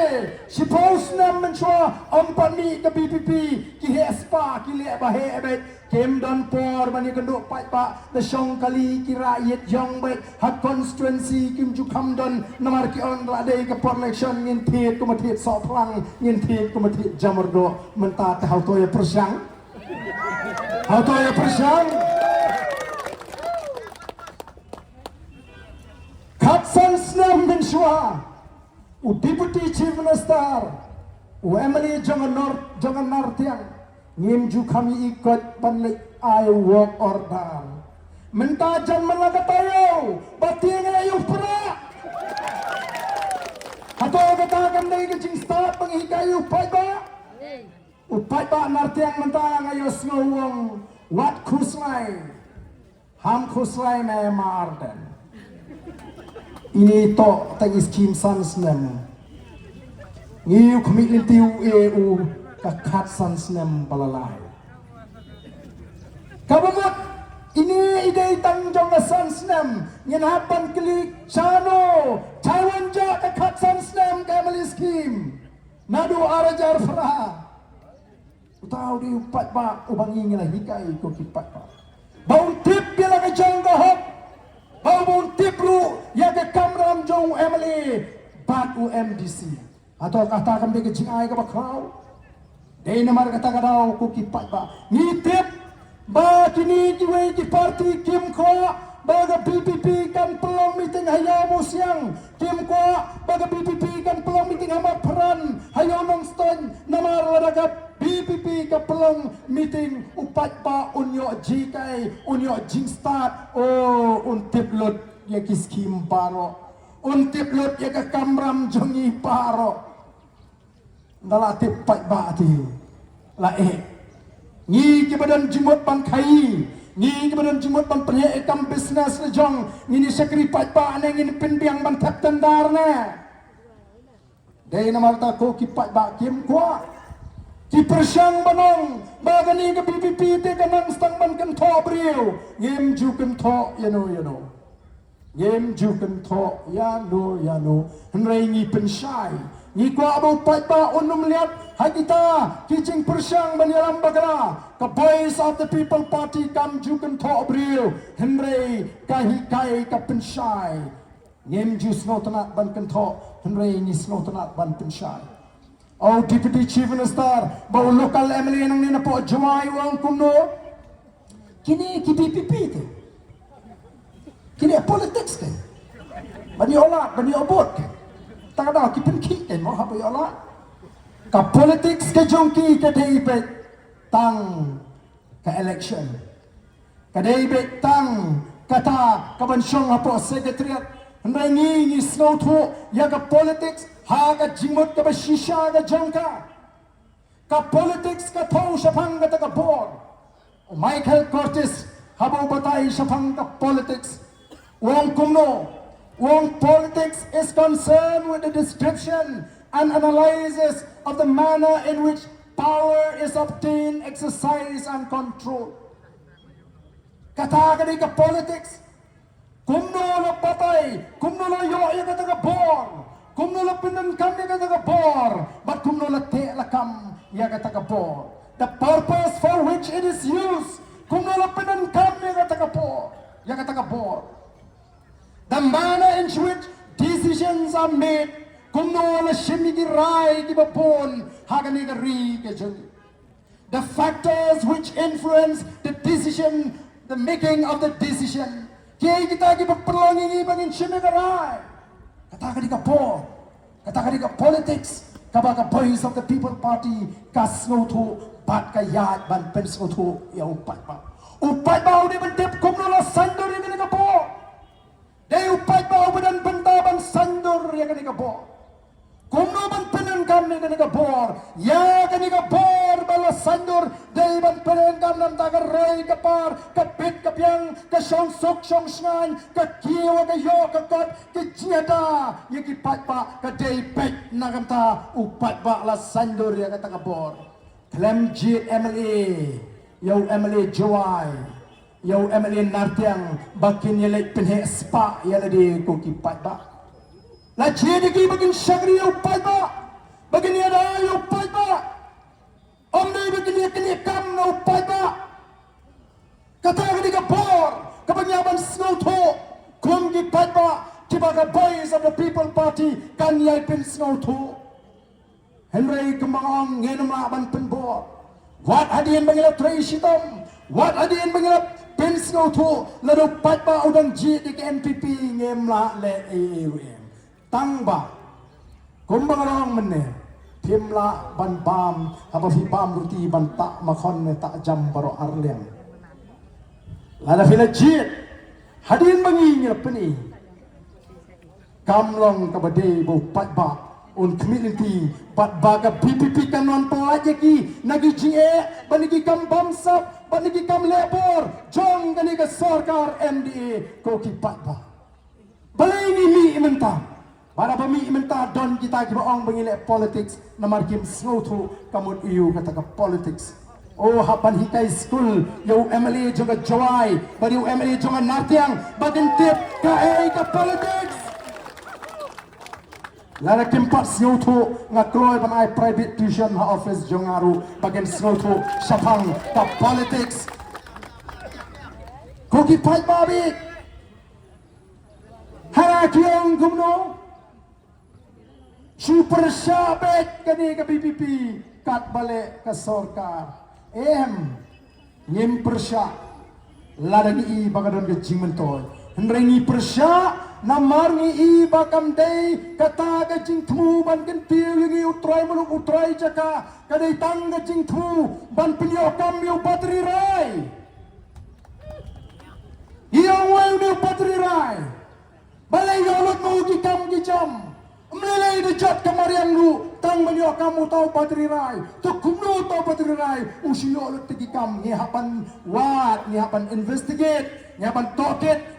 shiphew snem mynshuwa, ym pat mih ka V P P, ki heh spah, ki leh ba heh beit, kim don por ban ïakynduh paidbah, da shong kali ki rah ïit ïong beit, ha constituency kim ju kham don, namar ki ong la dei ka por election ngin thied kumba thied sohphlang, ngin thied kumba thied jamyrdoh, mynta te haw to ïa pyrshang. Haw to ïa pyrshang. Khatsan snem mynshuwa, u Deputy Chief Minister, u M L A jong ka Nor-, jong ka Nartiang, ngim ju kham ïohi kot ban leit ai work order. Mynta jan man la ka taïew, ba tieng ïa u prah. Hato kata kam dei ka jingstad ba ngi hikai ïa u paidbah? U paidbah Nartiang mynta nga ïohsngew u ong, wat khuslai. Ham khuslai me ma Ardent. Ini to tang i skim san snem. Ngi u khmih lynti u e u ka khatsan snem ba la lai. Kaba mut ini i dei tang jong ka san snem ngin hap ban kylli shano Taiwan ja ka khatsan snem ka M L A skim. Naduh ar hajar phra. Uta u dei u paidbah uba ngi ngi la hikai ko ki paidbah. Ba un tip ïa la ka jong ka hok. Ba un tip ruh ïa ka kamram jong u M L A bad u M D C. Hato kata kam dei ka jingai kaba khraw. Dei namar kata ka daw ko ki paidbah. Ngi tip ba kine kiwei ki party kim kwah ba ka V P P kan pynlong meeting ha Ïawmusiang. Kim kwah ba ka V P P kan pynlong meeting ha Mawpharan, ha Ïaw Nongstoiñ, namar lada ka V P P ka pynlong meeting u paidbah un ïoh jinghikai, un ïoh jingstad, oh, un tip lut ïa ki skim baroh, un tip lut ïa ka kamram jong ngi baroh. Nda la tip paidbah te la eh. Ngi kiba don jingmut ban khaïi, ngi kiba don jingmut ban pynheh ïa kam business la jong, ngin ïa shakri paidbah ne ngin pynbiang ban thep tender ne? Dei namar ta ko ki paidbah kim kwah. Ki pyrshang ban ong ba kane ka V P P te ka nang sdang ban kynthoh briew. Ngim ju kynthoh ïano ïano. Ngim ju kynthoh ïano ïano. Hynrei ngi pynshai. Ngi kwah ba u paidbah un ym leit ha kita ki jingpyrshang ban ïalam bakla. Ka Voice of the People Party kam ju kynthoh briew. Hynrei ka hikai ka pynshai. Ngim ju sngewtynnat ban kynthoh, hynrei ngi sngewtynnat ban pynshai. O Deputy Chief Minister, ba u local M L A nangne na poh Jowai u ong kumno? Kine ki V P P te. Kine politics te. Ban ïoh lad, ban ïoh vote te. Tang da ki pynkhih te mo haba ïoh lad. Ka politics ka jong ki ka dei beit tang ka election. Ka dei beit tang kata kaban shong hapoh secretariat. Hynrei ngi ngi sngewthuh ïa ka politics ha ka jingmut kaba shisha ka jong ka. Ka politics ka thew shaphang kata ka bor. U Michael Curtis haba u batai shaphang ka politics u ong kumno? U ong politics is concerned with the description and analysis of the manner in which power is obtained, exercised and controlled. Kata ka dei ka politics. Kumno la batai, kumno la ïoh ïa kata ka bor, kumno la pyndonkam ïa kata ka bor, bad kumno la teh lakam ïa kata ka bor. The purpose for which it is used, kumno la pyndonkam ïa kata ka bor, ïa kata ka bor. The manner in which decisions are made, kumno la shim ïa ki rai kiba bun ha kane ka ri ka jong ngi. The factors which influence the decision, the making of the decision. Kiei kita kiba pynlong ïa ngi ba ngin shim ïa ka rai? Kata ka dei ka bor, kata ka dei ka politics kaba ka Voice of the People Party ka sngewthuh bad ka ïaid ban pynsngewthuh ïa u paidbah. U paidbah u dei ban tip kumno la saiñdur ïa kane ka bor. Dei u paidbah uba don bynta ban saiñdur ïa kane ka bor. Kumno ban pyndonkam ïa kane ka bor, ïa kane ka bor ba la Saiñdur dei ban pyndonkam namar ka roi ka par, ka bit ka biang, ka shong suk shong shngaiñ, ka kiew ka ïoh ka kot, ka jingïada ïa ki paidbah ka dei beit. Na ka bynta u paidbah la saiñdur ïa kata ka bor. Khlem jied M L A, ïa u M L A Jowai, ïa u M L A Nartiang, ba kin ïaleit pynheh spah ïa lade ko ki paidbah. La jied ïa ki ba kin shakri ïa u paidbah, ba kin ïada ïa u paidbah. Ym dei ba kin ïa, kin ïa kam na u paidbah. Kata ka dei ka bor kaba ngi hap ban sngewthuh kum ki paidbah kiba ka Voice of the People Party kan ïai pynsngewthuh. Hynrei kumba nga ong, ngim lah ban pynbor. Wat hadien ba ngi la trei shitom, wat hadien ba ngi la pynsngewthuh, lada u paidbah u dang jied ïa ka N P P, ngim lah leh ei ei ruh em. Tang ba kumba nga ong mynne, phim lah ban bam, haba phi bam ruti ban tah makhon ne tah jam baroh arliang. Lada phi la jied hadien ba ngi, ngi la pyni, kam long kaba dei ba u paidbah un khmih lynti bad ba ka V P P kan wan pyllait ïa ki na ki jingeh, bad na ki kam bamsap, bad na ki kam leh bor jong kane ka sorkar M D A, ko ki paidbah. Balei ngi mih mynta? Bad haba mih mynta don kita kiba ong ba ngi leh politics namar kim sngewthuh ka mut aïu kata ka politics. Oh, hap ban hikai skul ïa u M L A jong ka Jowai bad ïa u M L A jong ka Nartiang ba kin tip kaei ka politics. Lada kim pat sngewthuh, nga kloi ban ai private tuition ha office jong nga ruh ba kin sngewthuh shaphang ka politics. Ko ki paidbah bad haba ki ong kumno, shu pyrshah beit kane ka V P P katba leh ka sorkar. Em, ngim pyrshah lada ngi i ba ka don ka jingmyntoi. Hynrei ngi pyrshah namar ngi i ba kam dei kata ka jingthmu ban kyntiew ïa ngi, u trai muluk u trai jaka. Ka dei tang ka jingthmu ban pynïoh kam ïa u Bah Trai Rai. Ïa uwei une u Bah Trai Rai. Balei ïoh lut ma u ki kam ki jam? Ym lei lei da jot ka mariang ruh tang ban ïoh kam uta u Bah Trai Rai. To kumno uta u Bah Trai Rai u shu ïoh lut ïa ki kam? Ngi hap ban wad, ngi hap ban investigate, ngi hap ban tohkit.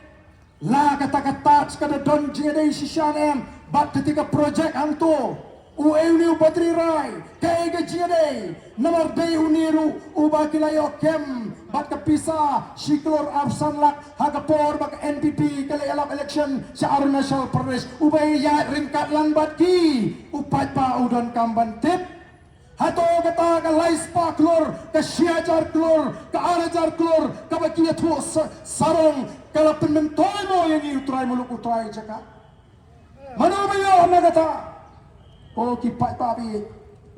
La kata ka touch ka da don jingïadei shisha ne em bad kata ka project hangto? Uei une u Bah Trai Rai, kaei ka jingïadei? Namar dei une ruh uba ki la ïoh kem bad ka pisa shi klur arphew san lak ha ka por ba ka N P P ka la ïalap election sha Arunachal Pradesh, uba ïaid ryngkat lang bad ki. U paidbah u donkam ban tip. Hato kata ka lai spah klur, ka shi hajar klur, ka ar hajar klur kaba ki ïathuh sa-, sarong ka la pynmyntoi mo ïa ngi, u trai muluk u trai jaka? Mano ba ïoh na kata? Ko ki paidbah bad,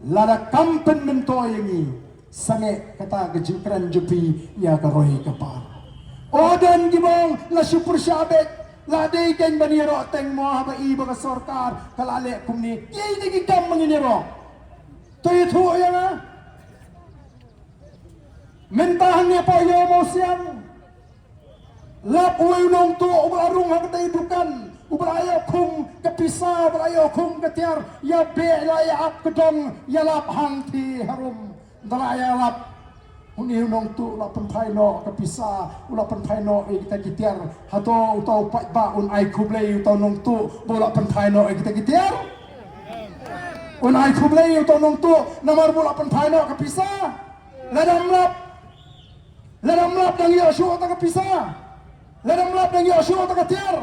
lada kam pynmyntoi ïa ngi, sangeh kata ka jingkren jong phi ïa ka roi ka par. O don kiba ong la shu pyrshah beit, la dei kein ban ïaroh teng mo haba i ba ka sorkar ka la leh kumne. Kiei de ki kam ba ngin ïaroh? To ïathuh ïa nga. Mynta hangne hapoh Ïew Mawsiang, lap uwei u nongtuh uba la rung ha katei dukan, uba la ïoh khum ka pisa, uba la ïoh khum ka tiar, ïa beh, la ïa ap ka dong, ïa lap hangthie harum. Ynda la ïa lap, une u nongtuh u la pynphai noh ka pisa, u la pynphai noh ïa kita ki tiar. Hato uta u paidbah un ai khublei uta u nongtuh ba u la pynphai noh ïa kita ki tiar? Un ai khublei uta u nongtuh namar ba u la pynphai noh ka pisa? Lada ym lap, lada ym lap dang ïoh shuh ta ka pisa, lada ym lap dang ïoh shuh ta ka tiar.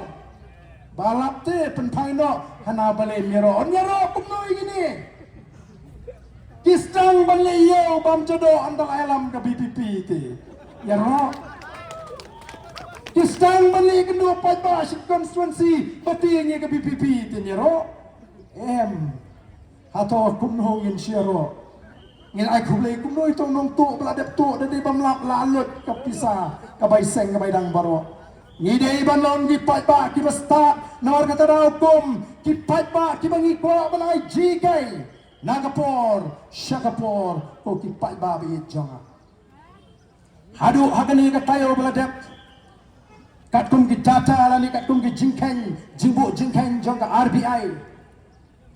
Ba lap te pynphai noh, hana balei ym ïaroh? Ym ïaroh kumno ïa kine? Ki sdang ban leh ïew bam jadoh ynda la ïalam ka V P P te. Ïaroh. Ki sdang ban leh ïakynduh paidbah shi constituency ba tieng ïa ka V P P te, ïaroh. Em. Hato kumno ngin shu ïaroh? Ngin ai khublei kumno ïa uta u nongtuh ba la dep tuh da dei bym lap, la lut ka pisa, ka bai seng ka bai dang baroh. Ngi dei ban long ki paidbah kiba stad, namar kata daw kum ki paidbah kiba ngi kwah ban ai jinghikai na ka por sha ka por, ko ki paidbah ba ïeit jong nga. Haduh ha kane ka taïew ba la dep, katkum ki data lane katkum ki jingkheiñ, jingbuh jingkheiñ jong ka R B I,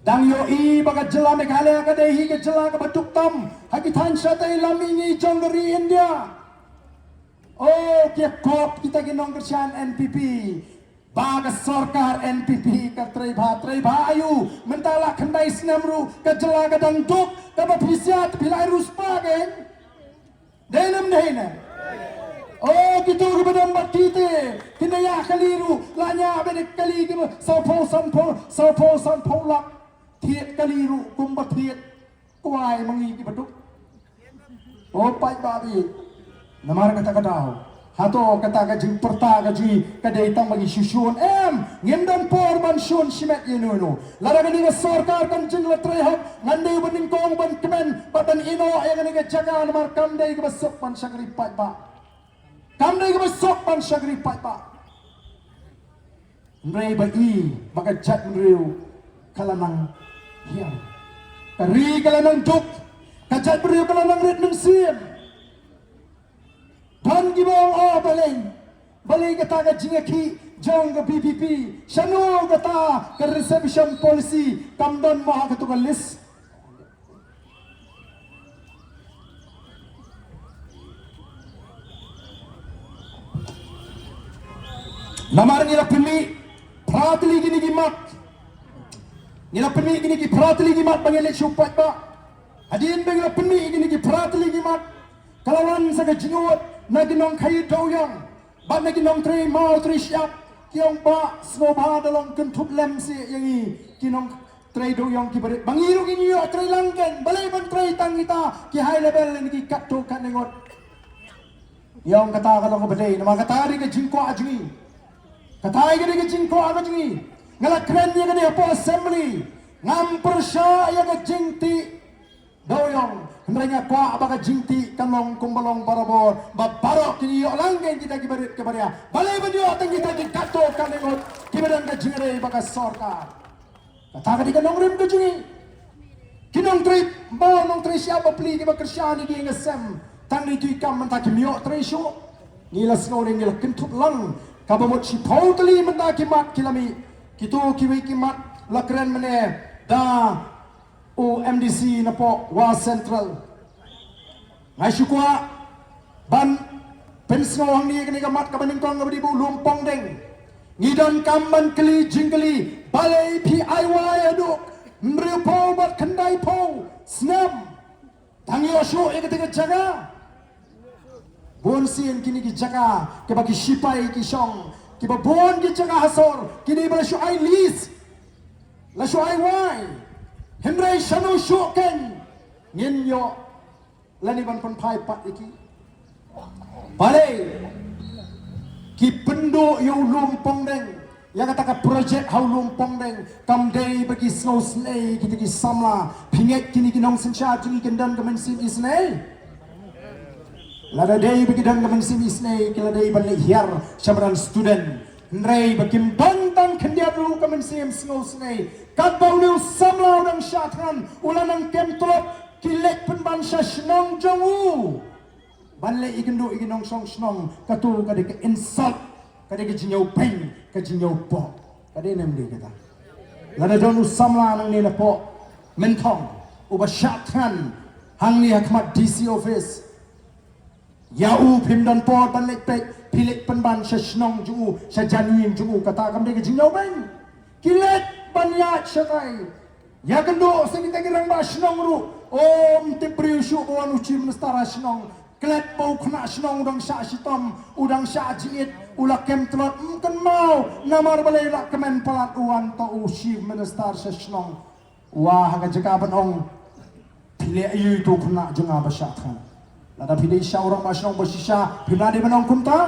Dang ïohi ba ka jylla Meghalaya ka dei hi ka jylla kaba duk tam ha ki thaiñ shatei lam mihngi jong ka ri India. O, ki kop kita ki nongkyrshan N P P. Ba ka sorkar N P P ka trei bha, trei bha aïu, mynta la khyndai snem ruh ka jylla ka dang duk, kaba phi siat phi la ai ruh spah kein. Dei ne ym dei ne? O, kito kiba don bad kite, ki naya kali ruh, la ñiah bad kali kiba sawphew sanphew, sawphew sanphew lak. Thied kali ruh kumba thied kwai ma ngi kiba duk. O paidbah, namar kata ka daw, hato kata ka jingpyrta ka jong ngi ka dei tang ba ngi shu shun? Em, ngim don por ban shun shimet ïa uno uno. Lada kane ka sorkar kan jin la trei hok, ngan dei ban nyngkong ban kmen bad ban ïehnoh ïa kane ka jaka, namar kam dei kaba suk ban shakri paidbah. Kam dei kaba suk ban shakri paidbah. Hynrei ba i ba ka jaitbynriew ka la nang hiar, ka ri ka la nang duk, ka jaitbynriew ka la nang rit mynsiem. Don kiba ong, o, balei, balei kata ka jingïakhih jong ka V P P, shano kata ka reservation policy, kam don mo ha kato ka list? Namar ngi la pynmih phra tylli kine ki mat. Ngi la pynmih kine ki phra tylli ki mat ba ngi leit shu paidbah. Hadien ba ngi la pynmih kine ki phra tylli ki mat, ka la wan sa ka jingud na ki nongkhaïi dewïong bad na ki nongtrei maw trei shyiap. Ki ong, bah, sngewbha da long kynthup lem seh ïa ngi ki nongtrei dewïong kiba rit, ba ngi ruh ngin ïoh trei lang kein. Balei ban trei tang kita ki high level ne ki katto katne ngut? Ïa, ong, kata ka long kaba dei, namar kata ka dei ka jingkwah jong ngi. Kata ka dei ka jingkwah ka jong ngi. Nga la kren ïa kane hapoh assembly. Ngam pyrshah ïa ka jingtih dewïong, hynrei nga kwah ba ka jingtih kan long kumba long barabor, ba baroh kin ïoh lang kein, kita kiba rit kiba ria. Balei ban ïoh tang kita ki katto katne ngut kiba don ka jingïadei bad ka sorkar? Kata ka dei ka nongrim ka jong ngi. Ki nongtrei maw nongtrei shyiap bapli kiba kyrshan ïa ki ïing sem, tang ïa ki kam mynta kim ïoh trei shuh. Ngi la sngew ne ngi la kynthup lang, kaba mut shiphew tylli mynta ki mat ki la mih. Kito kiwei ki mat la kren mynne da u M D C napoh Wah Central. Nga shu kwah ban pynsngew hangne kane ka mat kaba nyngkong kaba dei ba u Lum Pongdeng. Ngi donkam ban kylli jingkylli, balei phi ai wai haduh hynriewphew bad khyndaiphew snem? Tang ïoh shuh ïa kata ka jaka. Bun sien kine ki jaka kiba ki shipai ki shong, kiba bun ki jaka ha sor, kine ba la shu ai lease, la shu ai wai. Hynrei shano shuh kein ngin ïoh lane ban pynphai pat ïa ki? Balei ki pynduh ïa u Lum Pongdeng, ïa kata ka project ha u Lum Pongdeng? Kam dei ba ki sngewsynei kita ki samla? Phi ngeit kine ki nongsynshar jong ngi kin don ka mynsiem isynei? Lada dei ba ki don ka mynsiem isynei, ki la dei ban leit hiar sha madan student. Hynrei ba kim don tang khyndiat ruh ka mynsiem sngewsynei. Katba une u samla u dang shah thngan, u la nang kem tlot, ki leit pynban sha shnong jong u ban leit ïakynduh ïa ki nongshong shnong. Kato ka dei ka insult, ka dei ka jingïawbeiñ, ka jingïawpoh. Ka dei ne ym dei kata? Lada don u samla nangne napoh Mynthong uba shah thngan hangne ha khmat D C office, ïa u phim don por ban leit peit, phi leit pynban sha shnong jong u, sha jingïing jong u. Kata kam dei ka jingïawbeiñ? Ki leit ban ïaid shatai, ïakynduh sa kita ki rangbah shnong ruh. Ym tip briew shuh ba wan u Chief Minister ha shnong. Klet ba u khynnah shnong u dang shah shitom, u dang shah jingit, u la kem tlot. Ym kynmaw namar balei la kmen palat, u wan tang u Chief Minister sha shnong. Wa ha ka jaka ban ong, phi leh aïu ïa uto u khynnah jong nga ba shah thngan? Lada phi dei sha u rangbah shnong ba shisha, phim lah dei ban ong kumta?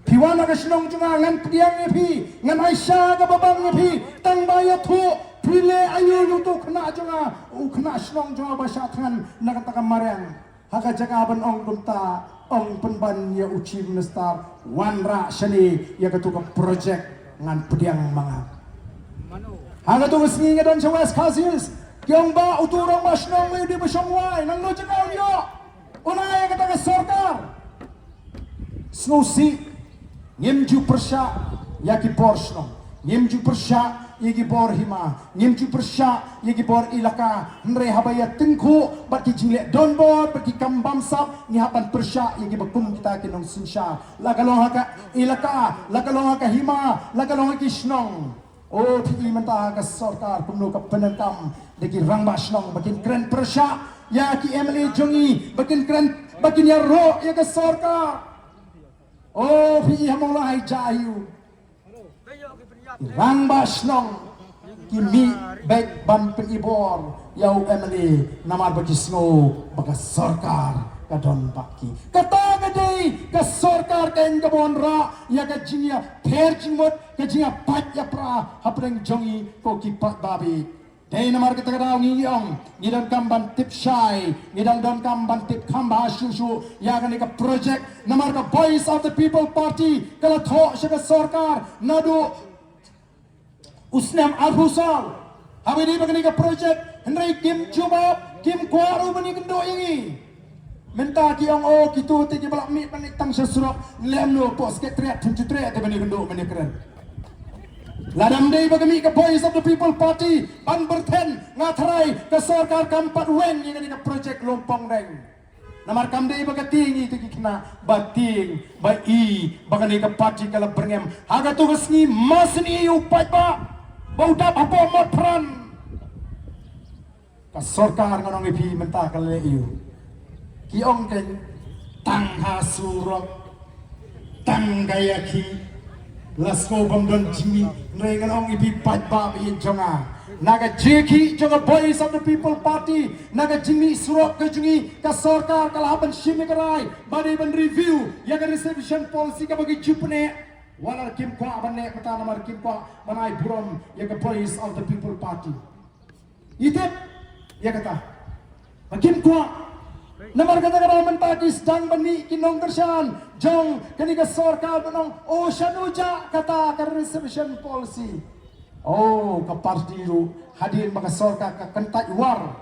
Phi wan ha ka shnong jong nga, ngan pdiang ïa phi, ngan ai sha kaba bang ïa phi, tang ba ïathuh. Phi leh aïu ïa uto u khynnah jong nga, u khynnah shnong jong nga ba shah thngan na kata ka mariang? Ha ka jaka ban ong kumta, ong pynban ïa u Chief Minister, wanrah shane ïa kato ka project, ngan pdiang ma nga. Ha kato ka sngi nga don sha West Khasi Hills, ki ong, bah, uto u rangbah shnong uwei u dei ba shong wai, nangno jaka un ïoh? Un ai ïa kata ka sorkar. Sngewsih, ngim ju pyrshah ïa ki por shnong. Ngim ju pyrshah ïa ki bor hima, ngim ju pyrshah ïa ki bor ilaka, hynrei haba ïa tyngkhuh bad ki jingleh donbor bad ki kam bamsap, ngi hap ban pyrshah ïa kiba kum kita ki nongsynshar. La ka long ha ka ilaka, la ka long ha ka hima, la ka long ha ki shnong. O phi i mynta ka sorkar kumno ka pyndonkam da ki rangbah shnong ba kin kren pyrshah ïa ki M L A jong ngi, ba kin kren, ba kin ïaroh ïa ka sorkar. O phi i ha Mawlai, jia hi u. Ki rangbah shnong ki mih beit ban pynibor ïa u M L A namar ba ki sngew ba ka sorkar ka don bad ki. Kata ka dei ka sorkar ka, ïa kaba wanrah ïa ka jingïapher jingmut, ka jingïapait ïapra hapdeng jong ngi ko ki paidbah. Dei namar kata ka daw ngi ong, ngi donkam ban tip shai, ngi dang donkam ban tip kham bha shuh shuh ïa kane ka project. Namar ka Voice of the People Party ka la thoh sha ka sorkar naduh u snem arphew saw, haba ïadei bad kane ka project, hynrei kim jubab, kim kwah ruh ban ïakynduh ïa ngi. Mynta ki ong, o, kito te kiba la mih ban leit tang sha surok, lem noh hapoh Secretariat, phin ju treh te ban ïakynduh ban ïakren. Lada ym dei ba ka mih ka Voice of the People Party ban byrthen, nga tharai ka sorkar kam pat weng ïa kane ka project Lumpongdeng. Namar kam dei ba ka tieng ïa kita ki khynnah, ba tieng ba i ba kane ka party ka la byrngem. Ha kato ka sngi masni u paidbah ba u dap hapoh Motphran. Ka sorkar, ngan ong ïa phi mynta ka leh ïa u. Ki ong kein, tang ha surok, tang ka ïakhih, la sngewbha bym don jingmih. Hynrei ngan ong ïa phi paidbah ba ïeit jong nga, na ka jingïakhih jong ka Voice of the People Party, na ka jingmih surok ka jong ngi, ka sorkar ka la hap ban shim ïa ka rai ba dei ban review ïa ka reservation policy kaba ki ju pyneh. Wat la kim kwah ban leh mynta namar kim kwah ban ai burom ïa ka Voice of the People Party. Ïa tip ïa kata. Ba kim kwah. Namar kata ka daw mynta ki sdang ban mih ki nongkyrshan jong kane ka sorkar ban ong, o, shano jah kata ka reservation policy. O, ka party ruh hadien ba ka sorkar ka kyntait war,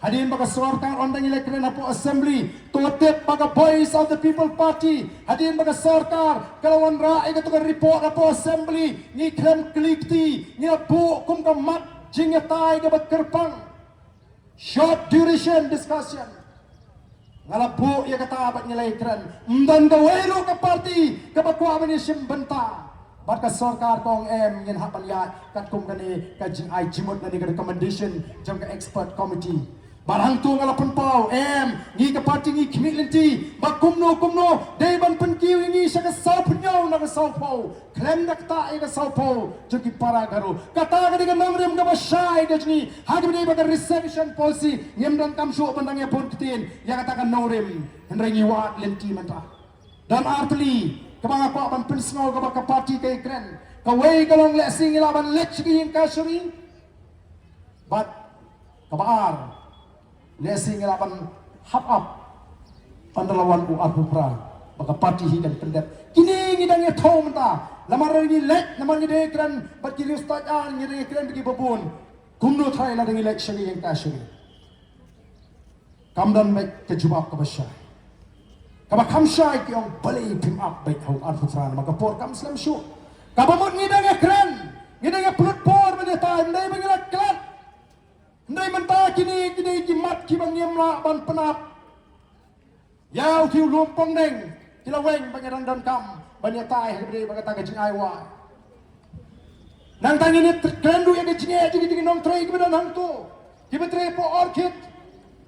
hadien ba ka sorkar ong dang ïaleh kren hapoh Assembly, to tip ba ka Voice of the People Party, hadien ba ka sorkar ka la wanrah ïa kato ka report hapoh Assembly, ngi khlem kli kti, ngi la buh kum ka mat jingïatai kaba kyrpang. Short duration discussion. Nga la buh ïa kata bad ngi la ïakren. Ym don kawei ruh ka party kaba kwah ban ïashim bynta. Bad ka sorkar ka ong em, ngin hap ban ïaid katkum kane ka jingai jingmut lane ka recommendation jong ka expert committee. Bad hangto nga la pynpaw, em, ngi ka party ngi khmih lynti ba kumno kumno dei ban pynkiew ïa ngi sha ka saw phew na ka saw phew. Khlem da ktah ïa ka saw phew jong ki para Garo. Kata ka dei ka nongrim kaba shai ka jong ngi ha kaba dei bad ka reservation policy. Ngim donkam shuh ban dang ïabun ktien ïa kata ka nongrim. Hynrei ngi wad lynti mynta. Don ar tylli kaba nga kwah ban pynsngew kaba ka party ka ïakren. Kawei ka long lehse ngi lah ban leit sha ka ïing kashari. Bad kaba ar, lehse ngi lah ban hap ap ynda la wan u arphew phra ba ka party hi kan pyndep. Kine ngi dang ïathuh mynta. Namar ngi leit, namar ngi dang ïakren bad ki riewstad, ngi dang ïakren bad kiba bun. Kumno tharai lada ngi leit sha ka ïing kashari? Kam don beit ka jubab kaba shai. Kaba kham shai ki ong, balei phim ap beit ha u arphew phra, namar ka por kam slem shuh. Kaba mut ngi dang ïakren, ngi dang ïapynlut por ban ïatai, ym dei ba ngi la klet. Hynrei mynta kine, kine ki mat kiba ngim lah ban pynap. Ïa u, ki u Lumpongdeng, ki la weng ba ngi dang donkam ban ïatai ha kaba dei bad kata ka jingai wai. Nangta ngin ïa kren ruh ïa ka jingeh jong ki nongtrei kiba don hangto, kiba trei hapoh orchid,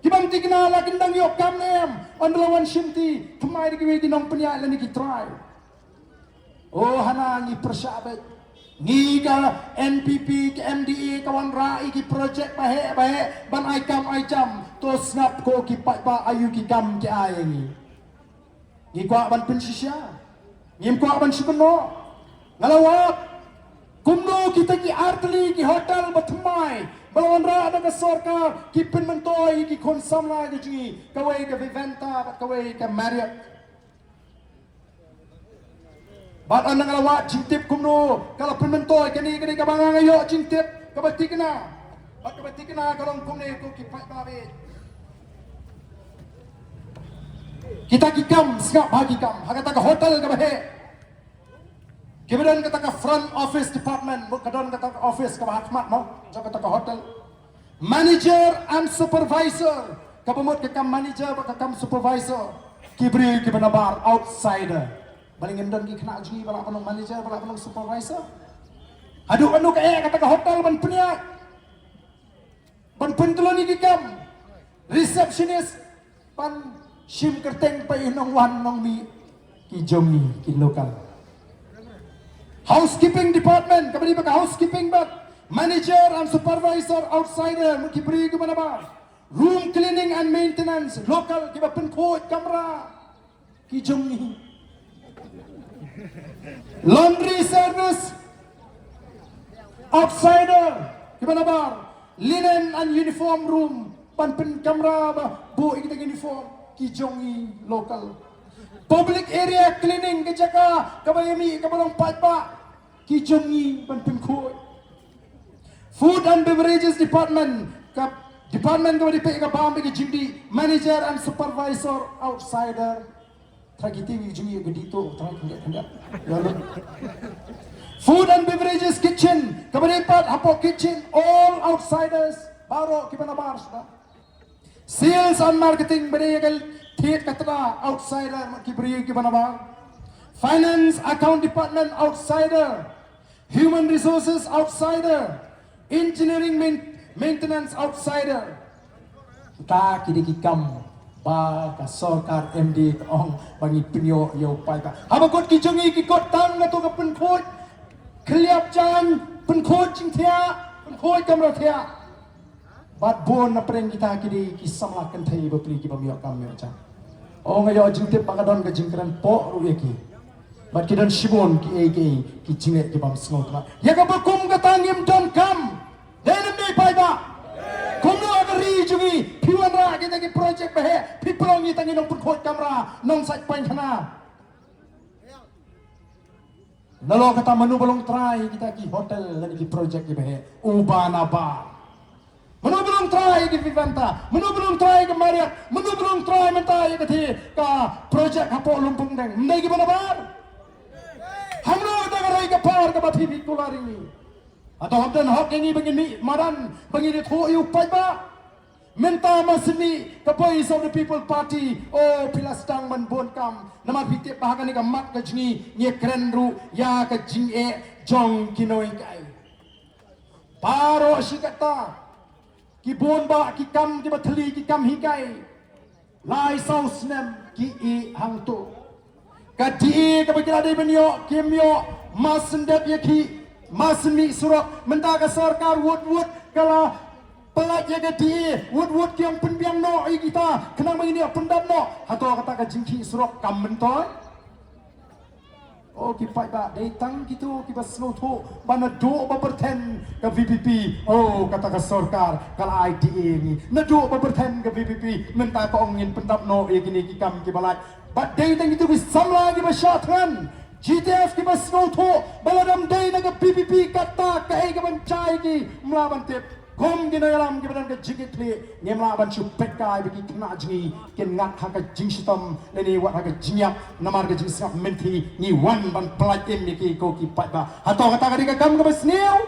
ki bym thikna la kin dang ïoh kam ne em. Ynda la wan shimti, thymmai da kiwei ki nongpynïaid lane ki trai. O, hana ngi pyrshah beit. Ngi ka N P P, ka M D A ka wanrah ïa ki project baheh baheh ban ai kam ai jam. To sngap ko ki paidbah, aïu ki kam ki ai ïa ngi. Ngi kwah ban pynshisha, ngim kwah ban shu kynnoh. Nga la wad kumno kita ki ar tylli ki hotel ba thymmai ba la wanrah da ka sorkar ki pynmyntoi ïa ki khun samla ki jong ngi, kawei ka Vivanta bad kawei ka Marriott. Bad ynda nga la wad jingtip kumno ka la pynmyntoi kane, kane kaba nga nga ïoh jingtip kaba thikna. Bad kaba thikna ka long kumne ko ki paidbah. Kita ki kam, sngap ha ki kam ha kata ka hotel kaba heh. Kiba don kata ka front office department, mut ka don kata ka office kaba ha khmat mo, jong kata ka hotel. Manager and supervisor, kaba mut ka kam manager bad ka kam supervisor. Ki briew kiba nabar, outsider. Balei ngim don ki khynnah jong ngi ba lah ban long manager, ba lah ban long supervisor? Haduh katno ka eh kata ka hotel ban pynïaid, ban pyntlon ïa ki kam. Receptionist, ban shim kyrteng ba i nongwan nongmih, ki jong ngi, ki local. Housekeeping department, kaba dei ba ka housekeeping bad manager and supervisor, outsider, mut ki briew kiba nabar. Room cleaning and maintenance, local, kiba pynkhuid kamra, ki jong ngi. Laundry service, outsider, kiba nabar. Linen and uniform room, ban pynkamra ba buh ïa kita ki uniform, ki jong ngi, local. Public area cleaning, ka jaka kaba ïa mih, kaba long paidbah, ki jong ngi, ban pynkhuid. Food and beverages department, ka department kaba dei peit ïa ka bam bad ka jingdih, manager and supervisor, outsider. Trai ki tieng ïa ka jingdih to, trai khyndiat khyndiat. Ïa lo. Food and beverages kitchen, kaba dei pat hapoh kitchen, all outsiders, baroh kiba nabar suda. Sales and marketing, ba dei ïa ka thied ka tnat, outsider, mut ki briew kiba nabar. Finance account department, outsider. Human resources, outsider. Engineering, main-, maintenance, outsider. Kita ki dei ki kam ba ka sorkar M D ka ong ba ngi pynïoh ïa u paidbah. Haba kot ki jong ngi ki kot tang na to ka pynkhuid khlieh jaiñ, pynkhuid jingthiah, pynkhuid kamra thiah. Bad bun na pdeng kita ki dei ki samla kynthei bapli kiba ym ïoh kam ïoh jam. Ong nga ïoh jingtip ba ka don ka jingkren pok ruh ïa ki. Bad ki don shibun kiei kiei ki jingeh ki bym sngewtynnat. Ïa kaba kum kata ngim don kam. Dei ne ym dei paidbah? Kumno ha ka ri jong ngi phi wanrah kita ki project ba heh, phi pynlong ngi tang ngi nongpynkhuid kamra, nongsait painkhana. Nalor kata mano ba long trai kita ki hotel lane ki project kiba heh? Uba nabar. Mano ba long trai ïa ka Vivanta? Mano ba long trai ïa ka Marriott? Mano ba long trai mynta ïa kata ka project hapoh Lumpung Deng? Ym dei kiba nabar? Hangno kata ka rai ka par kaba phi phi kular ïa ngi? Hato hap don hok ïa ngi ba ngin mih madan, ba ngin ïathuh ïa u paidbah? Mynta ma sni ka Voice of the People Party, oh, phi la sdang ban bun kam. Namar phi tip ba ha kane ka mat ka jong ngi ngi kren ruh ïa ka jingeh jong ki nonghikai. Baroh shi katta ki bun bah ki kam kiba thylli, ki kam hikai. Lai saw snem ki ïeh hangto. Ka D A kaba ki la dei ban ïoh kim ïoh, ma sngewdep ïa ki, ma sngewmih surok. Mynta ka sorkar wut wut ka la pyllait ïa ka D A, wut wut ki ong pynbiang noh ïa kita khnang ba ngin ïoh pyndap noh. Hato kata ka jingkhih surok kam myntoi? Oh, ki paidbah, dei tang kito kiba sngewthuh ba naduh ba pyrthen ka V P P, oh, kata ka sorkar ka la ai D A ïa ngi. Naduh ba pyrthen ka V P P mynta ka ong ngin pyndap noh ïa kine ki kam kiba lait. Bad dei tang kito ki samla kiba shah thngan, G T F kiba sngewthuh ba lada ym dei na ka V P P kata kaei kaban jia ïa ki, ym lah ban tip. Kum ki nongïalam kiba don ka jingkitkhlieh, ngim lah ban shu peit kai ba ki khynnah jong ngi kin ngat ha ka jingshitom lane wat ha ka jingïap namar ka jingsngap mynthi. Ngi wan ban pyllait im ïa ki, ko ki paidbah. Hato kata ka dei ka kam kaba sniew?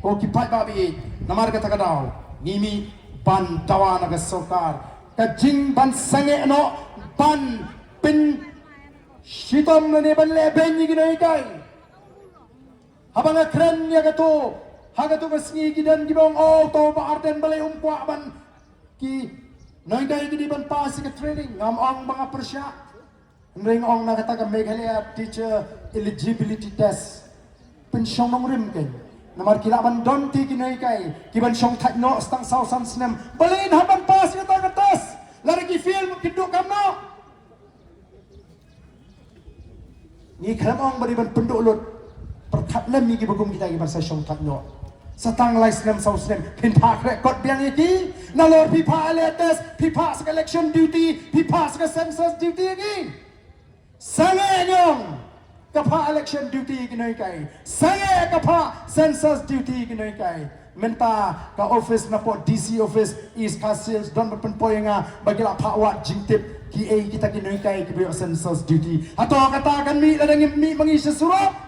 Ko ki paidbah ba ïeit, namar kata ka daw ngi mih ban dawa na ka sorkar ka jingban sangeh noh, ban pynshitom lane ban lehbeiñ ïa ki nonghikai. Haba nga kren ïa kato, ha kato ka sngi ki don kiba ong, oh, to Bah Ardent balei um kwah ban, ki nonghikai ki dei ban pass ïa ka training. Ngam ong ba nga pyrshah. Hynrei nga ong na kata ka Meghalaya Teacher Eligibility Test, pynshong nongrim kein. Namar ki lah ban don te ki nonghikai kiban shong thait noh tang saw san snem. Balei kin hap ban pass ïa kata ka test? Lada ki fail mut kin duh kam noh. Ngi khlem ong ba dei ban pynduh lut. Pyrkhat lem ïa kiba kum kita kiban sa shong thait noh sa tang lai snem saw snem. Phin phah khreh kot biang ïa ki. Nalor phi phah ïa ka test, phi phah sa ka election duty, phi phah sa ka census duty ïa ki. Sangeh ngi ong ka phah election duty ïa ki nonghikai. Sangeh ka phah census duty ïa ki nonghikai. Mynta ka office napoh D C office East Khasi Hills don ba pynpoi ïa nga ba ki la phah wad jingtip Ki ei kita ki nonghikai kiba ïoh census duty? Hato kata kan mih lada ngim mih ma ngi sha surok?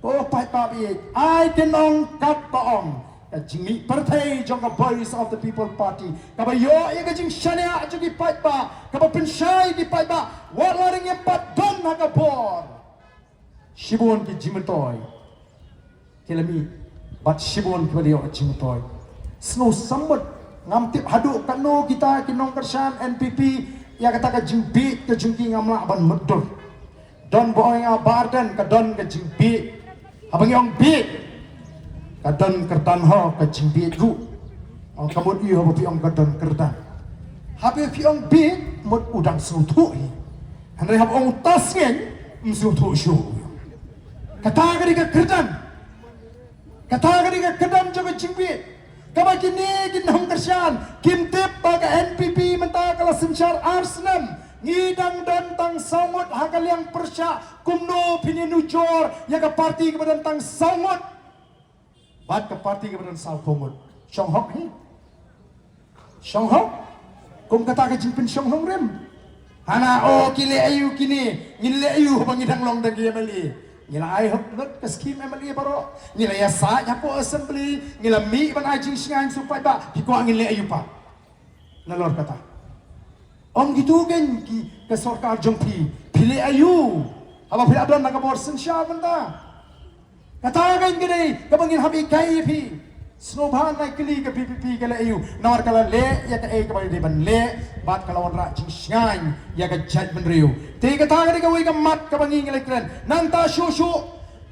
Ko paidbah, ai kin ong katba ong, ka jingmih pyrthei jong ka Voice of the People Party, kaba ïoh ïa ka jingshaniah jong ki paidbah, kaba pynshai ki paidbah, wat la ngim pat don ha ka bor. Shibun ki jingmyntoi ki la mih, bad shibun kiba la ïoh jingmyntoi. Sngewsih mut, ngam tip haduh katno kita ki nongkyrshan N P P ïa kata ka jingbieit ka jong ki, ngam lah ban mutdur. Don ba ong ïa Bah Ardent ka don ka jingbieit. Haba ngi ong bieit, ka don kyrdan ho ka jingbieit ruh. Ong ka mut ïa haba phi ong ka don kyrdan. Haba phi ong bieit mut u dang sngewthuh hi. Hynrei haba ong u ta sngewthuh shuh. Kata ka dei ka kyrdan. Kata ka dei ka kyrdan jong ka jingbieit. Kaba kine ki nongkyrshan kim tip ba ka N P P mynta ka la synshar ar snem. Ngi dang don tang saw ngut ha ka liang pyrshah, kumno phin ïanujor ïa ka party kaba don tang saw ngut bad ka party kaba don sawphew ngut? Shong hok hi. Shong hok. Kum kata ka jingpynshong nongrim. Hana, oh, ki leh aïu kine? Ngin leh aïu haba ngi dang long tang ki M L A? Ngi la ai hok lut ka skim M L A baroh. Ngi la ïasaid hapoh assembly. Ngi la mih ban ai jingshngaiñ sha u paidbah. Phi kwah ngin leh aïu pat? Nalor kata, ong kitu kein ki, ka sorkar jong phi, phi leh aïu haba phi la don na ka bor synshar mynta? Kata kein ka dei kaba ngin hap hikai ïa phi. Sngewbha nai kylli ka V P P ka leh aïu, namar ka la leh ïa kaei kaba dei ban leh bad ka la wanrah jingshngaiñ ïa ka jaitbynriew. Te kata ka dei kawei ka mat kaba ngi ngi la kren. Nangta shuh shuh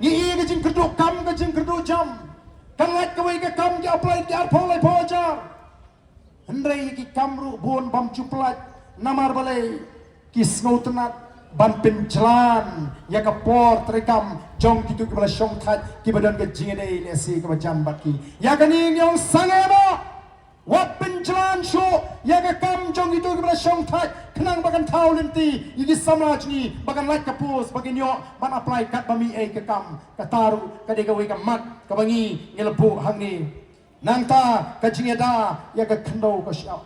ngi ïa ka jingkyrduh kam, ka jingkyrduh jam. Kan lait kawei ka kam ki apply ki arphew laiphew hajar. Hynrei ki kam ruh bun bym ju pynlait, namar balei? Ki sngewtynnat ban pynjlan ïa ka por treikam jong kitu kiba la shong thait, kiba don ka jingïadei lehse kaba jan bad ki. Ïa kane ngi ong sangeh noh. Wat pynjlan shuh ïa ka kam jong kitu kiba la shong thait, khnang ba kan thaw lynti ïa ki samla jong ngi, ba kan lait ka post, ba kin ïoh ban apply katba mih ei ka kam. Kata ruh ka dei kawei ka mat kaba ngi ngi la buh hangne. Nangta ka jingïada ïa ka khyndew ka shyiap.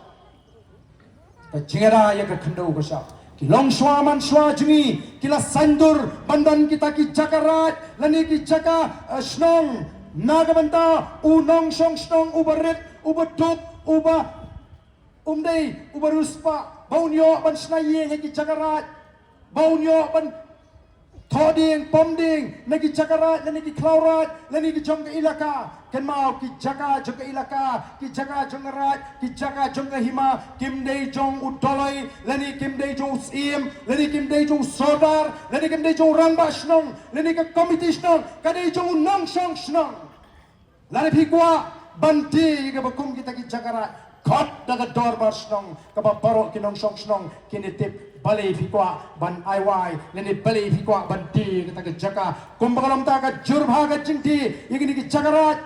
Ka jingïada ïa ka khyndew ka shyiap. Ki longshuwa manshuwa jong ngi ki la saiñdur ban don kita ki jaka raid lane ki jaka, eh, shnong, na ka bynta u nongshong shnong uba rit, uba duk, uba um dei, uba riewspah, ba un ïoh ban shna ïing ha ki jaka raid, ba un ïoh ban thoh dieng, pom dieng na ki jaka raid lane ki khlaw raid lane ki jong ka ilaka. Kynmaw, ki jaka jong ka ilaka, ki jaka jong ka raid, ki jaka jong ka hima, kim dei jong u Doloi lane kim dei jong u Syiem lane kim dei jong u Sordar lane kim dei jong u Rangbah Shnong lane ka komiti shnong, ka dei jong u nongshong shnong. Lada phi kwah ban die ïa kaba kum kita ki jaka raid, khot da ka dorbar shnong kaba baroh ki nongshong shnong kin ïa tip balei phi kwah ban ai wai lane balei phi kwah ban die ïa kita ki jaka. Kumba ka long ta ka jur bha ka jingdie ïa kine ki jaka raid.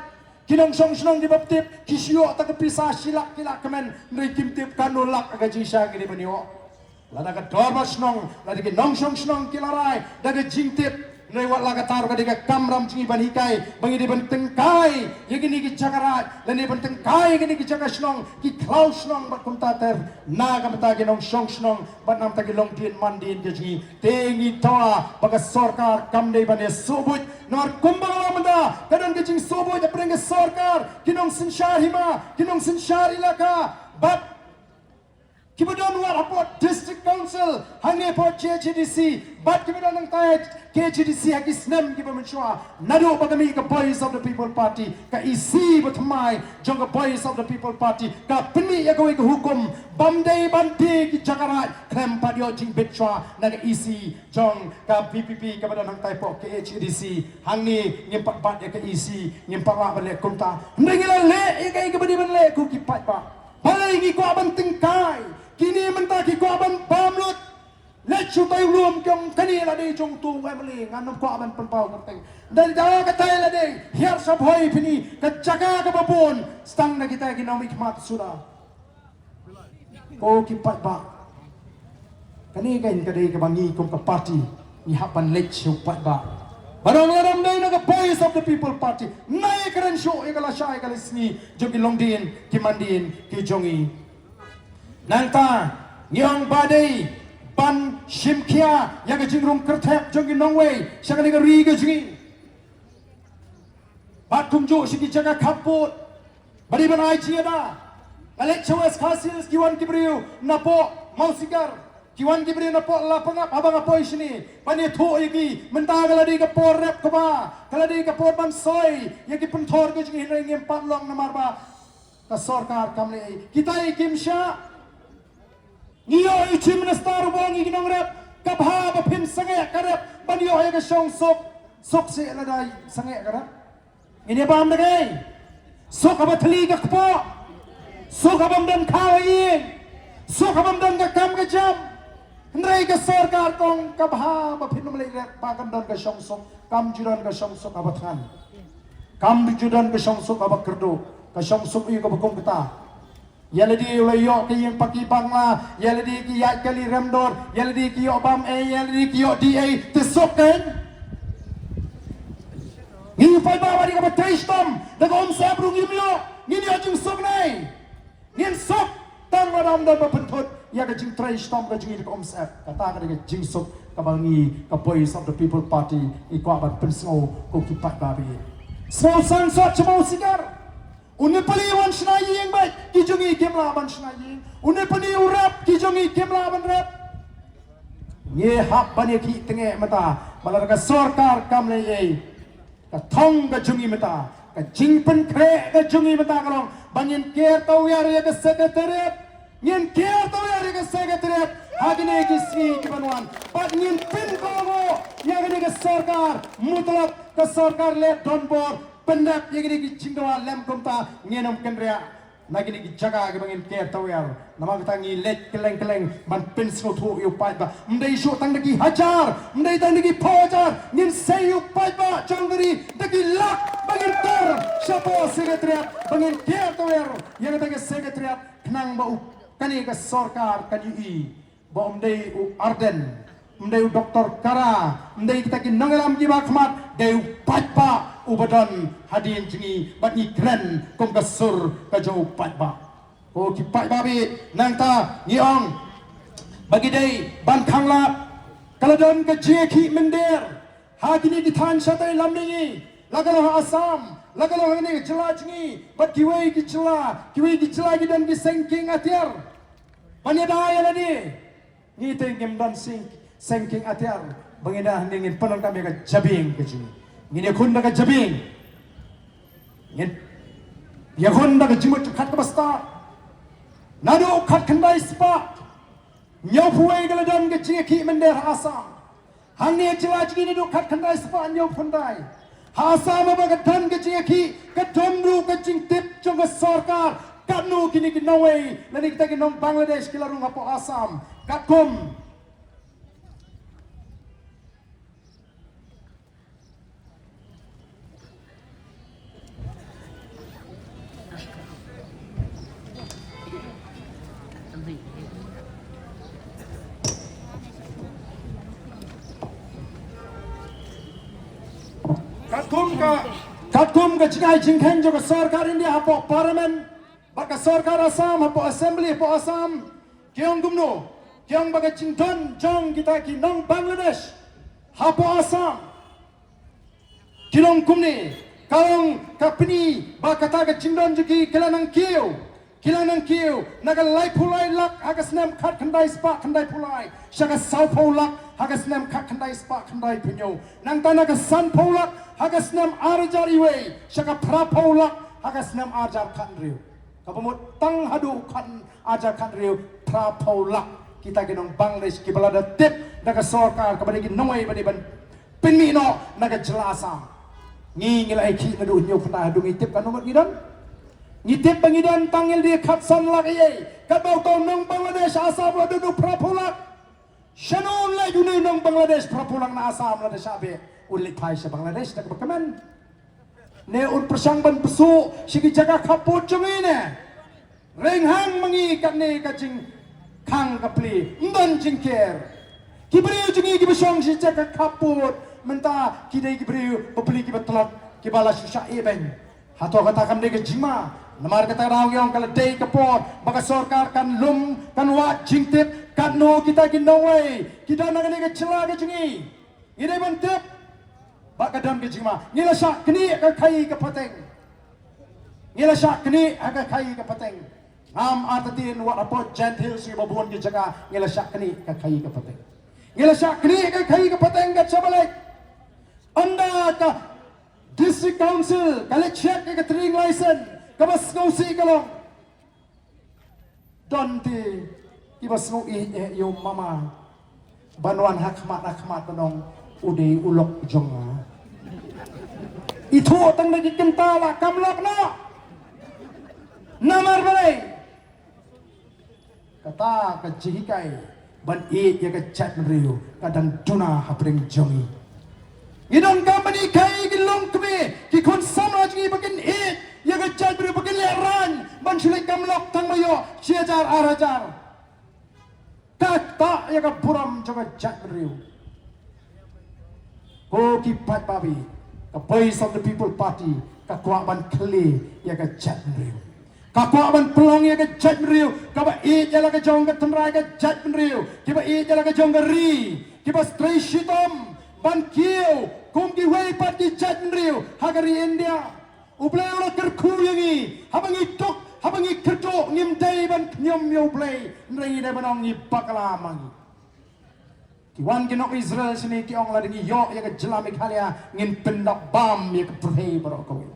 Ki nongshong shnong ki bym tip, ki shu ïoh ta ka pisa shi lak ki lak kmen, hynrei kim tip kano lak ka jingshai ki dei ban ïoh. Lada ka dorbar shnong, lada ki nongshong shnong ki la rai da ka jingtip, hynrei wat la katta ruh ka dei ka kamram jong ngi ban hikai ba ngi dei ban tyngkai ïa kine ki jaka raid lane ban tyngkai ïa kine ki jaka shnong, ki khlaw shnong bad kumta ter, na ka bynta ki nongshong shnong bad na ka bynta ki longdien mandien ki jong ngi. Te ngi dawa ba ka sorkar kam dei ban ïa sngewbha, namar kumba ka long mynta ka don ka jingsngewbha hapdeng ka sorkar, ki nongsynshar hima, ki nongsynshar ilaka bad kiba don wat hapoh District Council hangne hapoh K H A D C bad kiba don hangtai K H A D C ha ki snem kiba mynshuwa. Naduh ba ka mih ka Voice of the People Party, ka E C ba thymmai jong ka Voice of the People Party ka pynmih ïa kawei ka hukum bym dei ban die ki jaka raid khlem pat ïoh jingbit shuwa na ka E C jong ka V P P kaba don hangtai hapoh K H A D C. Hangne ngim pat bat ïa ka E C, ngim pat lah ban leh kumta. Hynrei ngi la leh ïa kaei kaba dei ban leh, ko ki paidbah. Balei ngi kwah ban tyngkai? Kine mynta ki kwah ban bam lut. Leit shu tai u lum ki ong kane la dei jong uto u M L A, ngan ym kwah ban pynpaw kyrteng. Dei da katai la dei, hiar sa bhoi phi ni, ka jaka kaba bun, sa tang da kita ki nongmihkhmat suda. Ko ki paidbah. Kane kein ka dei kaba ngi kum ka party ngi hap ban leit sha u paidbah. Ba dang ïa dang dei na ka Voice of the People Party. Nai kren shuh ïa ka lashai ka lashisngi jong ki longdien ki mandien ki jong ngi. Nangta Ngi ong ba dei ban shim khia ïa ka jingrung kyrthep jong ki nongwei sha kane ka ri ka jong ngi. Bad kumjuh sha ki jaka khappud ba dei ban ai jingïada. Nga leit sha West Khasi Hills, ki wan ki briew napoh Mawsigar, ki wan ki briew napoh Lapangap, haba nga poi shane ban ïathuh ïa ki, mynta ka la dei ka por rep kaba, ka la dei ka por ban soi ïa ki pynthor ka jong ngi, hynrei ngim pat long namar ba ka sorkar kam leh ei. Kita kim shah. Ngi ïoh ïa u Chief Minister uba ong ïa ki nongrep, ka bha ba phin sangeh ka rep ban ïoh ïa ka shongsuk. Suk seh lada sangeh ka rep. Ngin ïa bam da kaei? Suk haba thli ka kpoh. Suk haba ym don khaw ha ïing. Suk haba ym don ka kam ka jam. Hynrei ka sorkar ka ong ka bha ba phin ym leit rep ba kan don ka shongsuk. Kam ju don ka shongsuk haba thngan. Kam ju don ka shongsuk haba kyrduh. Ka shongsuk ïa kaba kum kata. Ïa lade u la ïoh ka ïing paki bangla, ïa lade ki ïaid kali remdor, ïa lade ki ïoh bam ei, ïa lade ki ïoh dih ei, te suk kein. Ngi paidbah ba dei kaba trei shitom, da ka umsyep ruh ngim ïoh, ngin ïoh jingsuk ne? Ngin suk tang lada ym don ba pynthut ïa ka jingtrei shitom ka jong ngi da ka umsyep. Kata ka dei ka jingsuk kaba ngi ka Voice of the People Party ngi kwah ban pynsngew ko ki paidbah ba ïeit. Sngewsih sot sha Mawsigar. U Nepali u wan shna ïing bad ki jong ngi kim lah ban shna ïing. U Nepali u rep, ki jong ngi kim lah ban rep. Ngi hap ban ïa ki tnge mynta ba lada ka sorkar kam leh ei. Ka thong ka jong ngi mynta, ka jingpynkhreh ka jong ngi mynta ka long ba ngin ker tawiar ïa ka secretariat. Ngin ker tawiar ïa ka secretariat ha kine ki sngi ki ban wan. Bad ngin pynkohnguh ïa kane ka sorkar, mutlop ka sorkar leh donbor. Pyndep ïa kine ki jingdawa lem kumta, ngin ym kynriah na kine ki jaka kiba ngin ker tawiar. Namar kata ngi leit kylleng kylleng ban pynsngewthuh ïa u paidbah. Ym dei shuh tang da ki hajar, ym dei tang da ki phew hajar, ngin sei ïa u paidbah jong ka ri da ki lak ba ngin ker shapoh secretariat, ba ngin ker tawiar ïa kata ka secretariat, khnang ba u kane ka sorkar kan ïohi ba ym dei u Ardent, ym dei u Doktor Kara, ym dei kita ki nongïalam kiba khmat, dei u paidbah uba don hadien jong ngi bad ngi kren kum ka sur ka jong u paidbah. Ko ki paidbah bad nangta ngi ong ba ki dei ban khanglad. Ka la don ka jingïakhih mynder ha kine ki thaiñ shatei lam mihngi, la ka long ha Assam, la ka long ha kane ka jylla jong ngi bad kiwei ki jylla, kiwei ki jylla ki don ki seng kieng atiar. Ban ïada ïa lade. Ngi te ngim don seng, seng kieng atiar ba ngin ïada, ngin pyndonkam ïa ka jabieng ka jong ngi. Ngin ïakhun da ka jabieng. Ngin ïakhun da ka jingmut khat kaba stad. Naduh khatkhyndai spah hynñiewphew wei ka la don ka jingïakhih mynder ha Assam. Hangne jylla jong ngi naduh khatkhyndai spah hynñiewphew khyndai. Ha Assam haba ka don ka jingïakhih, ka don ruh ka jingtip jong ka sorkar. Katno kine ki nongwei lane kita ki nong Bangladesh ki la rung hapoh Assam? Katkum Katkum ka, katkum ka jingai jingkheiñ jong ka sorkar India hapoh Parliament bad ka sorkar Assam hapoh Assembly hapoh Assam, ki ong kumno? Ki ong ba ka jingdon jong kita ki nong Bangladesh hapoh Assam ki long kumne. Ka long ka pyni ba kata ka jingdon jong ki, ki la nang kiew, ki la nang kiew na ka laiphew lai lak ha ka snem khatkhyndai spah khyndaiphew lai sha ka sawphew lak ha ka snem khatkhyndai spah khyndaiphew hynñiew. Nangta na ka sanphew lak ha ka snem ar hajar iwei sha ka phraphew lak ha ka snem ar hajar khathynriew. Kaba mut tang haduh khat ar hajar khathynriew, phraphew lak kita ki nong Bangladesh kiba la da tip da ka sorkar kaba dei ki nongwei ba dei ban pynmih noh na ka jylla Assam. Ngi ngi la ïakhih naduh hynñiewphew khyndai, haduh ngi tip katno ngut ngi don? Ngi tip ba ngi don tang ïa lade khatsan lak ei ei. Katba uto u nong Bangladesh Assam u la don u phraphew lak. Shano un leit une u nong Bangladesh phraphew lak na Assam lada shah beh? Un leit phai sha Bangladesh da kaba kmen. Ne un pyrshang ban pyrsuh sha ki jaka khappud jong ngi ne? Rynghang ma ngi katne ka jingkhang ka pli, ym don jingker. Ki briew jong ngi kiba shong sha jaka khappud mynta ki dei ki briew bapli kiba tlot kiba la shu shah ïehbeiñ. Hato kata kam dei ka jingma? Namar kata ka daw ngi ong ka la dei ka por ba ka sorkar kan lum, kan wad jingtip katno kita ki nongwei ki don ha kane ka jylla ka jong ngi. Ngi dei ban tip ba ka don ka jingma. Ngi la shah knieh ka khaii ka pateng. Ngi la shah knieh ha ka khaii ka pateng. Ngam artatien wat hapoh Jaintia Hills, ba bun ki jaka ngi la shah knieh ka khaii ka pateng. Ngi la shah knieh ka khaii ka pateng kat shaba leit. Ynda ka District Council ka la check ïa ka trading license, kaba sngewsih ka long, don te kiba sngewieit ïa u mama ban wan ha khmat ha khmat ban ong, u dei u lok jong nga. Ithuh tang da ki kynta la kam lok noh. Namar balei? Kata ka jinghikai ban ïeit ïa ka jaitbynriew ka dang duna hapdeng jong ngi. Ngi donkam ban hikai ki longkmie, ki khun samla jong ngi ba kin ïeit ïa ka jaitbynriew, ba kin lehraiñ ban shu leit kam lok tang ba ïoh shi hajar ar hajar. Kata ïa ka burom jong ka jaitbynriew. Ko ki paidbah, ka Voice of the People Party ka kwah ban khlieh ïa ka jaitbynriew. Ka kwah ban pynlong ïa ka jaitbynriew kaba ïeit ïa la ka jong ka tynrai ka jaitbynriew, kiba ïeit ïa la ka jong ka ri, kiba trei shitom ban kiew kum kiwei pat ki jaitbynriew ha ka ri India. U Blei u la kyrkhu ïa ngi haba ngi tuk, haba ngi kyrduh, ngim dei ban khñium ïa U Blei, hynrei ngi dei ban ong ngi bakla ma ngi. Ki wan ki nong Israel shane ki ong, lada ngi ïoh ïa ka jylla Meghalaya ngin pyndap bam ïa ka pyrthei baroh kawei.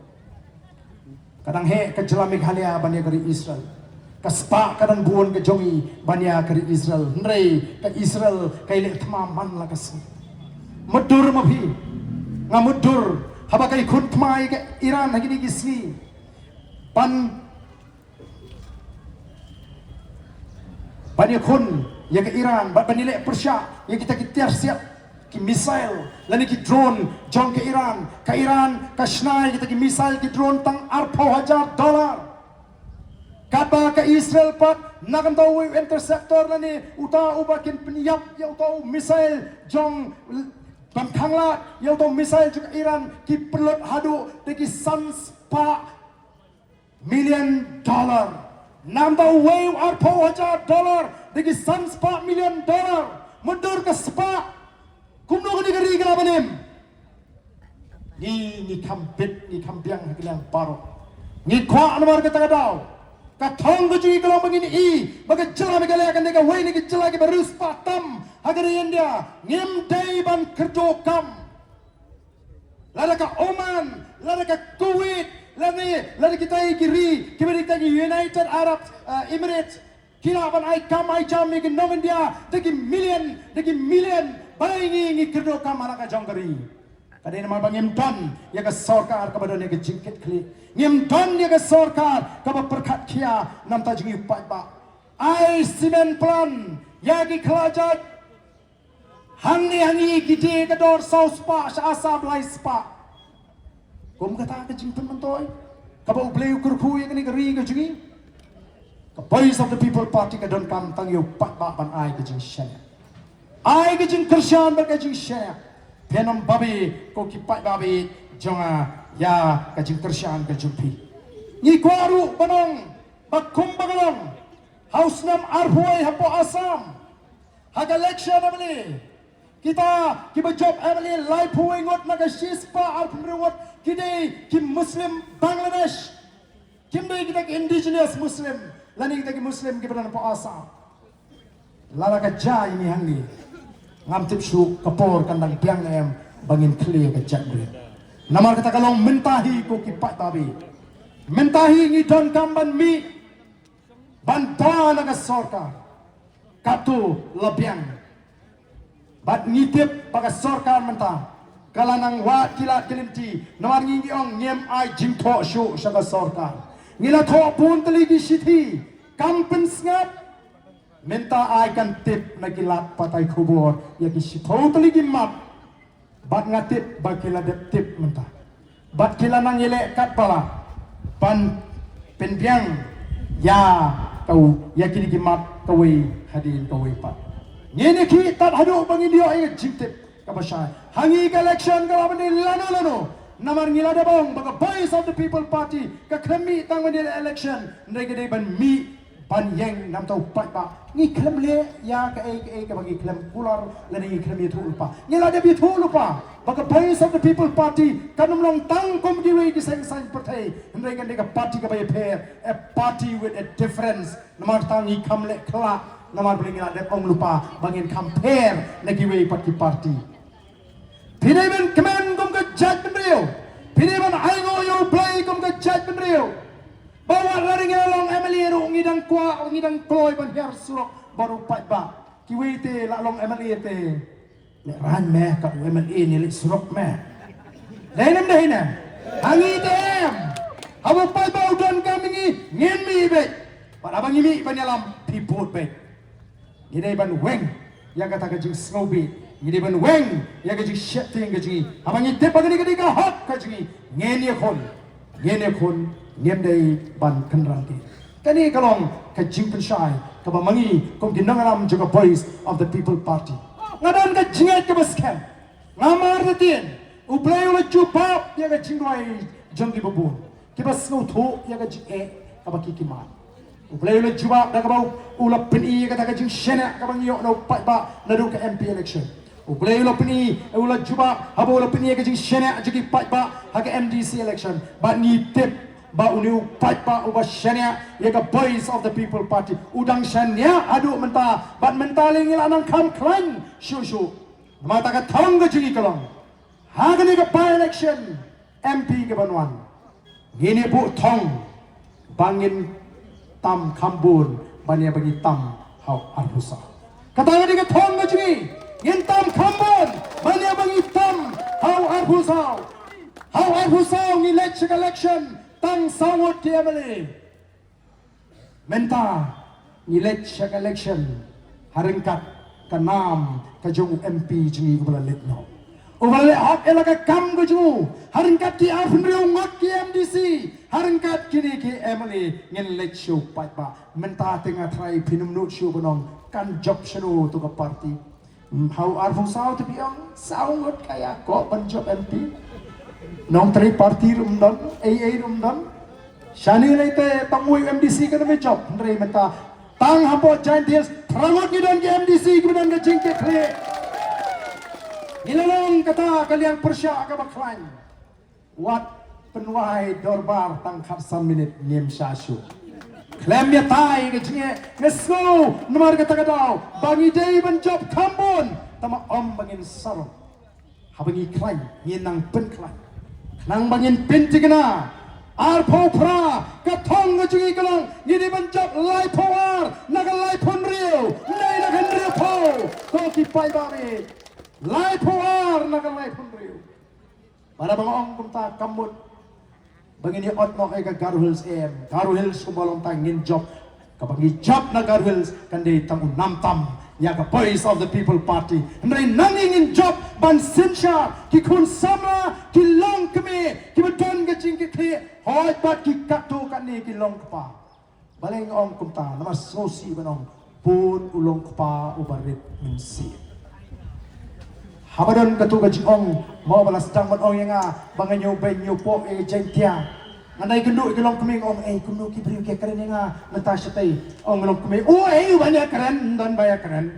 Ka dang heh ka jylla Meghalaya ban ïa ka ri Israel. Ka spah ka dang bun ka jong ngi ban ïa ka ri Israel. Hynrei ka Israel ka ïaleh thma man la ka sngi. Mutdur ma phi, nga mutdur haba ka ïakhun thma ïa ka Iran ha kine ki sngi ban ban ïakhun ïa ka Iran, bad ban ïaleh pyrshah ïa kita ki tiar siap, ki missile lane ki drone jong ka Iran. Ka Iran ka shna ïa kita ki missile, ki drone tang arphew hajar dollar. Katba ka Israel pat na ka bynta uwei u interceptor lane uta uba kin pynïap ïa uta u missile jong, ban khanglad ïa uta u missile jong ka Iran, ki pynlut haduh da ki san spah million dollar. Na ka bynta uwei u arphew hajar dollar da ki san spah million dollar. Mutdur ka spah. Kumno kane ka ri ka lah ban im? Ngi, ngi kham bit, ngi kham biang ha ki liang baroh. Ngi kwah namar kata ka daw, ka thong ka jong ngi ka long ba ngin ïohi ba ka jylla Meghalaya kan dei kawei na ki jylla kiba riewspah tam ha ka ri India. Ngim dei ban kyrduh kam. Lada ka Oman, lada ka Kuwait, lada, lada kita ki ri kiba dei kita ki United Arab, uh, Emirates, ki lah ban ai kam ai jam ïa ki nong India da ki million, da ki million. Balei ngi, ngi kyrduh kam ha la ka jong ka ri? Ka dei namar ba ngim don ïa ka sorkar kaba don ïa ka jingkitkhlieh. Ngim don ïa ka sorkar kaba pyrkhat khia na ka bynta jong ngi u paidbah. Ai cement plant ïa ki khlajait. Hangne ha ngi ki die ka dor saw spah, sha Assam lai spah. Kum kata ka jingpynmyntoi kaba U Blei u kyrkhu ïa kane ka ri ka jong ngi. Ka Voice of the People Party ka donkam tang ïa u paidbah ban ai ka jingshaniah. Ai ka jingkyrshan bad ka jingshaniah. Pynban babe, ko ki paidbah jong nga, ïa ka jingkyrshan ka jong phi. Ngi kwah ruh ban ong ba kumba ka long ha u snem arphew hapoh Assam, ha ka election M L A, kita kiba jop M L A laiphew ngut na ka shispah arphew ngut ki dei ki Muslim Bangladesh. Kim dei kita ki indigenous Muslim lane kita ki Muslim kiba don hapoh Assam. Lada ka jia ïa ngi hangne, ngam tip shuh ka por kan dang biang ne em ba ngin khlieh ïa ka jaitbynriew. Namar kata ka long mynta hi ko ki paidbah, mynta hi ngi donkam ban mih ban dawa na ka sorkar. Katto la biang. Bad ngi tip ba ka sorkar mynta ka la nang wad ki lad ki lynti. Namar ngi, ngi ong ngim ai jingthoh shuh sha ka sorkar. Ngi la thoh bun tylli ki shithi, kam pynsngap. Mynta ai kan tip na ki lad pathai khubor ïa ki shiphew tylli ki map. Bad nga tip ba ki la dep tip mynta. Bad ki la nang ïaleh katba lah ban pynbiang ïa ka, ïa kine ki map kawei hadien kawei pat. Ngin ïa khih tad haduh ba ngin ïoh ïa ka jingtip kaba shai. Ha ngi ka election ka lah ban dei lano lano. Namar ngi la dep ong ba ka Voice of the People Party ka khlem mih tang ban ïaleh election, hynrei ka dei ban mih ban ïeng namar u paidbah. Ngi khlem leh ïa kaei kaei kaba ngi khlem kular lane ngi khlem ïathuh lypa. Ngi la dep ïathuh lypa ba ka Voice of the People Party kan ym long tang kum kiwei ki seng saiñ pyrthei, hynrei kan dei ka party kaba ïapher, a party with a difference. Namar tang ngi kham leh khlak namar ba ngi la dep ong lypa ba ngin kham pher na kiwei pat ki party. Phi dei ban kmen kum ka jaitbynriew. Phi dei ban ainguh ïa U Blei kum ka jaitbynriew. Ba wat lada ngi la long M L A ruh ngi dang kwah, ngi dang kloi ban hiar surok bad u paidbah. Kiwei te la long M L A te. Leh rang me kat u M L A ne leh surok me. Dei ne em dei ne? Ha ngi te em. Haba u paidbah u donkam ïa ngi, ngin mih beit. Bad haba ngi mih ban ïalam, phi vote beit. Ngi dei ban weng ïa kata ka jingsngewbha. Ngi dei ban weng ïa ka jingsheptieng ka jong ngi. Haba ngi tip ba kane ka dei ka hok ka jong ngi, ngin ïakhun. Ngin ïakhun, ngim dei ban kynrang ki. Kane ka long ka jingpynshai kaba ma ngi kum ki nongïalam jong ka Voice of the People Party. Nga don ka jingngeit kaba skhem. Nga martyrien, U Blei u la jubab ïa ka jingduwai jong kiba bun kiba sngewthuh ïa ka jingeh kaba ki ki mad. U Blei u la jubab da kaba u la pyni ïa kata ka jingshaniah kaba ngi ïoh na u paidbah naduh ka M P election. U Blei u la pyni, u la jubab haba u la pyni ïa ka jingshaniah jong ki paidbah ha ka M D C election. Bad ngi tip ba une u paidbah uba shaniah ïa ka Voice of the People Party u dang shaniah haduh mynta, bad mynta lei ngi la nang kham khlaiñ shuh shuh. Namar kata ka thong ka jong ngi ka long, ha kane ka by-election M P kaban wan, ngin ïa buh thong ba ngin tam kham bun ban ïa ba ngi tam ha u arphew saw. Kata ka dei ka thong ka jong ngi, ngin tam kham bun ban ïa ba ngi tam ha u arphew saw. Ha u arphew saw ngi leit sha ka election tang saw ngut ki M L A. Mynta ngi leit sha ka election ha ryngkat ka nam ka jong u M P jong ngi uba la leit noh, uba la leh hok ïa la ka kam ka jong u. Ha ryngkat ki arphew hynriew ngut ki M D C, ha ryngkat kine ki M L A ngin leit sha u paidbah. Mynta te nga tharai phin ym nud shuh ban ong kan jop shano to ka party. Ha u arphew saw te phi ong saw ngut ka ïakob ban jop M P. Nongtrei party ruh ym don, ei ei ruh ym don. Shane lei te tang uwei u M D C kan ym jop, hynrei mynta tang hapoh Jaintia Hills phra ngut ngi don ki M D C kiba don ka jingkitkhlieh. Ngi la long kata ka liang pyrshah kaba khlaiñ. Wat pynwai dorbar tang khatsan minit ngim shah shuh. Khlem ïatai ka jingeh, nga sngew namar kata ka daw ba ngi dei ban jop kham bun, tangba ym ba ngin sarong. Haba ngi khlaiñ ngin nang pynkhlaiñ. Khnang ba ngin pynthikna. Arphew phra, ka thong ka jong ngi ka long ngi dei ban jop laiphew ar na ka laiphew hynriew, ym dei na ka hynriewphew. Ko ki paidbah, laiphew ar na ka laiphew hynriew. Bad haba nga ong kumta kam mut ba ngin ïa ot noh ïa ka Garo Hills em. Garo Hills kumba long tang ngin jop. Kaba ngi jop na Garo Hills kan dei tang u nam tam ïa ka Voice of the People Party. Hynrei nangne ngin jop ban synshar ki khun samla, ki longkmie kiba don ka jingkitkhlieh, hooid bad ki katto katne ki longkpa. Balei nga ong kumta? Namar sngewsih ban ong bun u longkpa uba rit mynsiem. Haba don katto ka jingong, mo ba la sdang ban ong ïa nga ba nga ñiew beiñ ñiew pok ïa ka Jaintia, nga dang ïakynduh ïa ki longkmie, nga ong, "Ei, kumno ki briew ki ïakren ïa nga mynta shatei?" Ong u longkmie, "O ei, u ban ïakren, ym don ba ïakren."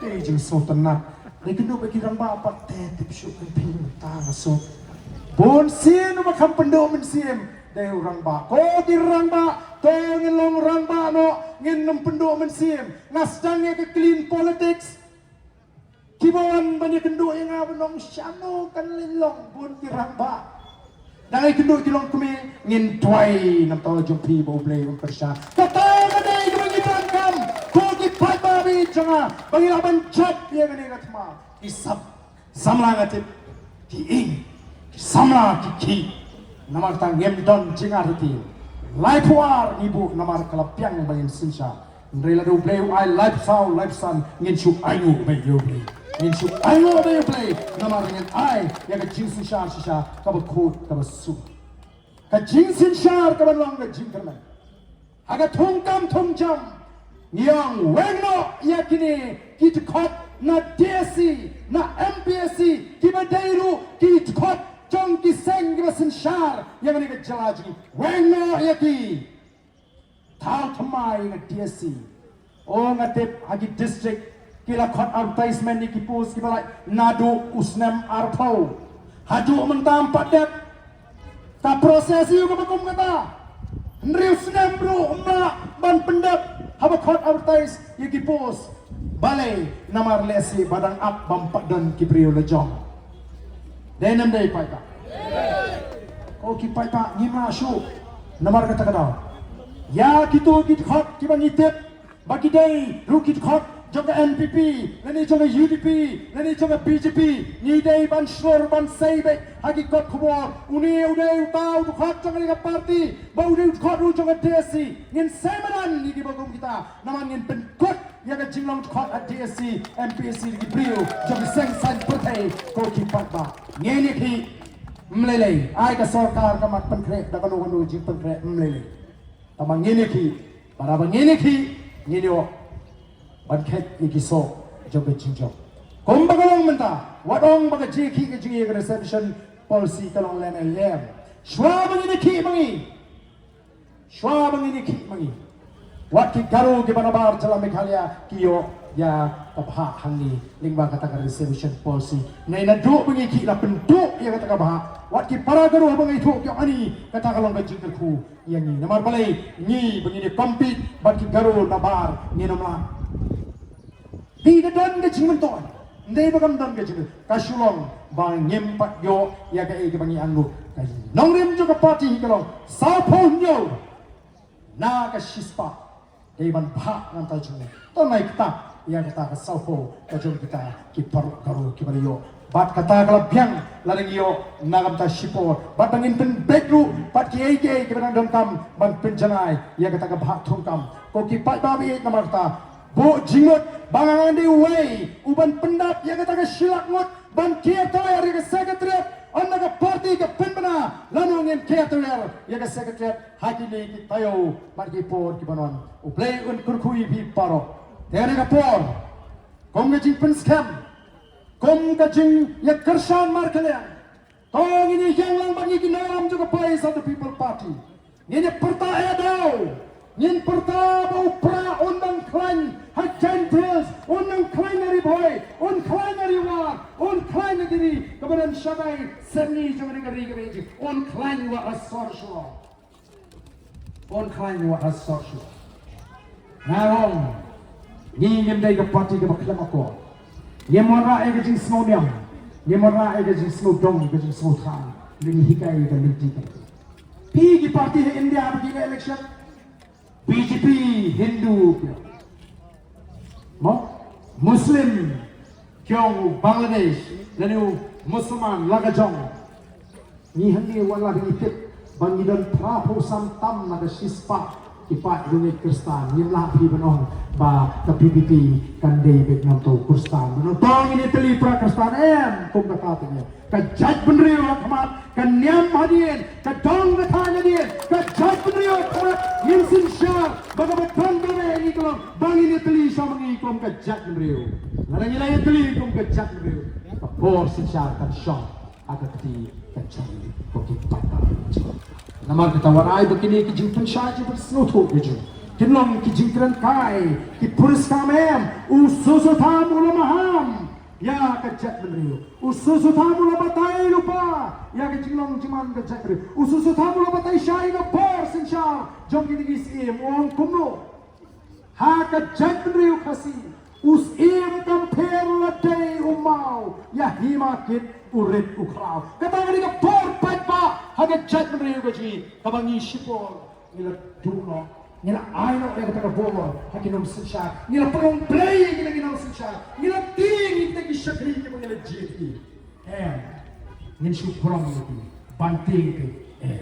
Te jingsngewtynnat. Dang ïakynduh bad ki rangbah pat, te tip shuh, phi mynta nga suk. Bun sien uba kham pynduh mynsiem dei u rangbah. Ko ki rangbah, to ngin long rangbah noh, ngin ym pynduh mynsiem. Nga sdang ïa ka clean politics. Kiba wan ban ïakynduh ïa nga ban ong shano kan leit long, bun ki rangbah. Dang ïakynduh ki longkmie, ngin duwai namar jong phi ba U Blei un pyrshah. Kata ka dei kaba ngi donkam, ko ki paidbah ba ïeit jong nga, ba ngi lah ban jop ïa kane ka thma. Ki sap samla nga tip ki ing, ki samla ki khih. Namar kata ngim don jingartatien. Laiphew ar ngi buh namar ka la biang ba ngin synshar. Hynrei lada U Blei u ai laiphew saw, laiphew san, ngin shu ainguh beit ïa U Blei. Ngin shu ainguh beit ïa U Blei namar ngin ai ïa ka jingsynshar shisha kaba khuid kaba suk. Ka jingsynshar kaba long ka jingkyrmen. Ha ka thungkam thungjam ngi ong weng noh ïa kine ki dkhot na D S C, na M P S C, kiba dei ruh ki dkhot jong ki seng kiba synshar ïa kane ka jylla jong ngi. Weng noh ïa ki. Thaw thymmai ïa ka D S C. O nga tip ha ki district ki la khot advertisement ïa ki post kiba lait naduh u snem arphew. Haduh mynta ym pat dep. Ka process ïa kaba kum kata. Hynriew snem ruh ym lah ban pyndep haba khot advertise ïa ki post. Balei? Namar lehse ba dang ap bym pat don ki briew la jong. Dei ne ym dei paidbah? Ko ki paidbah, ngim lah shuh. Namar kata ka daw, ïa kito ki dkhot kiba ngi tip ba ki dei ruh ki dkhot jong ka N P P, lane jong ka U D P, lane jong ka B J P, ngi dei ban shlur ban sei beit ha ki kot khubor. Une u dei uta u dkhot jong kane ka party, ba u dei u dkhot ruh jong ka D S C. Ngin sei madan ïa kiba kum kita, namar ngin pynkut ïa ka jinglong dkhot ha D S C, M P S C da ki briew jong ki seng saiñ pyrthei. Ko ki paidbah, ngin ïakhih ym lei lei. Ai ka sorkar ka mat pynkhreh da kano kano jingpynkhreh ym lei lei. Tangba ngin ïakhih, bad haba ngin ïakhih, ngin ïoh ban khet ïa ki soh jong ka jingjop. Kumba ka long mynta, wat ong ba ka jingïakhih ka jong ngi ïa ka reservation policy ka long lem lem. Shuwa ba ngin ïakhih ma ngi, shuwa ba ngin ïakhih ma ngi, wat ki Garo kiba nabar jylla Meghalaya ki ïoh ïa ka bhah hangne lyngba kata ka reservation policy. Nai naduh ba ngi ïakhih la pynduh ïa kata ka bhah, wat ki para Garo haba ngi ïathuh ki ong ani kata ka long ka jingkyrkhu ïa ngi. Namar balei? Ngi ba ngin ïa compete bad ki Garo nabar ngin ym lah. Dei ka don ka jingmyntoi, ym dei ba kam don ka jingmyntoi. Ka shu long ba ngim pat ïoh ïa kaei kaba ngi angnud. Ka nongrim jong ka party hi ka long sawphew hynñiew na ka shispah. Dei ban bhah na ka bynta jong ngi. To nai ktah ïa kata ka sawphew ka jong kita ki paralok Garo kiba la ïoh. Bad kata ka la biang lada ngi ïoh na ka bynta shipor. Bad ba ngin pynbeit ruh bad kiei kiei kiba dang donkam ban pynjanai ïa kata ka bhah thungkam. Ko ki paidbah ba ïeit, namar kata, buh jingmut ba nga ngan dei uwei uban pyndap ïa kata ka shi lak ngut ban kiar tawiar ïa ka Secretariat. Ynda ka party ka pynbna, lano ngin kiar tawiar ïa ka Secretariat ha kine ki taïew bad ki por kiban wan. U Blei un kyrkhu ïa phi baroh. Te ha kane ka por, kum ka jingpynskhem, kum ka jingïakyrshan markylliang, to ngin ïa ïeng lang bad ngi ki nongïalam jong ka Voice of the People Party. Ngin ïa pyrta eh daw. Ngin pyrta ba u Prah un nang khlaiñ ha Jaintia Hills, un nang khlaiñ ha Ri Bhoi, un khlaiñ ha Ri War, un khlaiñ ha Diri, kaba don shatai sepngi jong kane ka ri kaba ïeit, un khlaiñ wat ha sor shuwa. Un khlaiñ wat ha sor shuwa. Nga ong, ngi ngim dei ka party kaba khlem akor. Ngim wanrah ïa ka jingsngewniam, ngim wanrah ïa ka jingsngewdong, ka jingsngewthan. Ngi hikai ïa ka lynti ka. Phi ki party ha India ba ki leh election, B J P Hindu, mo, Muslim, ki ong u Bangladesh, lane u Musulman la ka jong. Ngi hangne wat la ngi tip ba ngi don phraphew san tam na ka shispah ki paid riewngeit Khristan. Ngim lah phi ban ong ba ka P P P kan dei beit na ka bynta u Khristan. Ban ong to ngin ïa tylli para Khristan, em, kum kata te ngi. Ka jaitbynriew ha khmat, ka niam hadien, ka dong ka thaiñ hadien, ka jaitbynriew ha khmat. Ngin synshar ba kaba don ba ngi ka long ba ngin ïa tylli sha ma ngi kum ka jaitbynriew. Lada ngi la ïa tylli kum ka jaitbynriew, ka bor synshar kan shong ha ka kti ka jong ngi, ko ki paidbah. Namar kata wat ai ba kine ki jingpynshai jingpynsngewthuh ki jong ngi kin long ki jingkren kai, ki puriskam, em, u Soso Tham u la maham ïa ka jaitbynriew. U Soso Tham u la batai lypa ïa ka jinglong jingman ka jaitbynriew. U Soso Tham u la batai shai ïa ka bor synshar jong kine ki syiem, u ong kumno. Ha ka jaitbynriew Khasi, u syiem kam pher la dei u maw, ïa hima kit u rit u khraw. Kata ka dei ka bor paidbah ha ka jaitbynriew ka jong ngi, kaba ngi shipor ngi la duh noh, ngi la ai noh ïa kata ka bor ha ki nongsynshar, ngi la pynlong blei ïa kita ki nongsynshar, ngi la tieng ïa kita ki shakri kiba ngi la jied ïa ki. Em, ngin shu burom ïa ki ban tieng ïa ki. Em.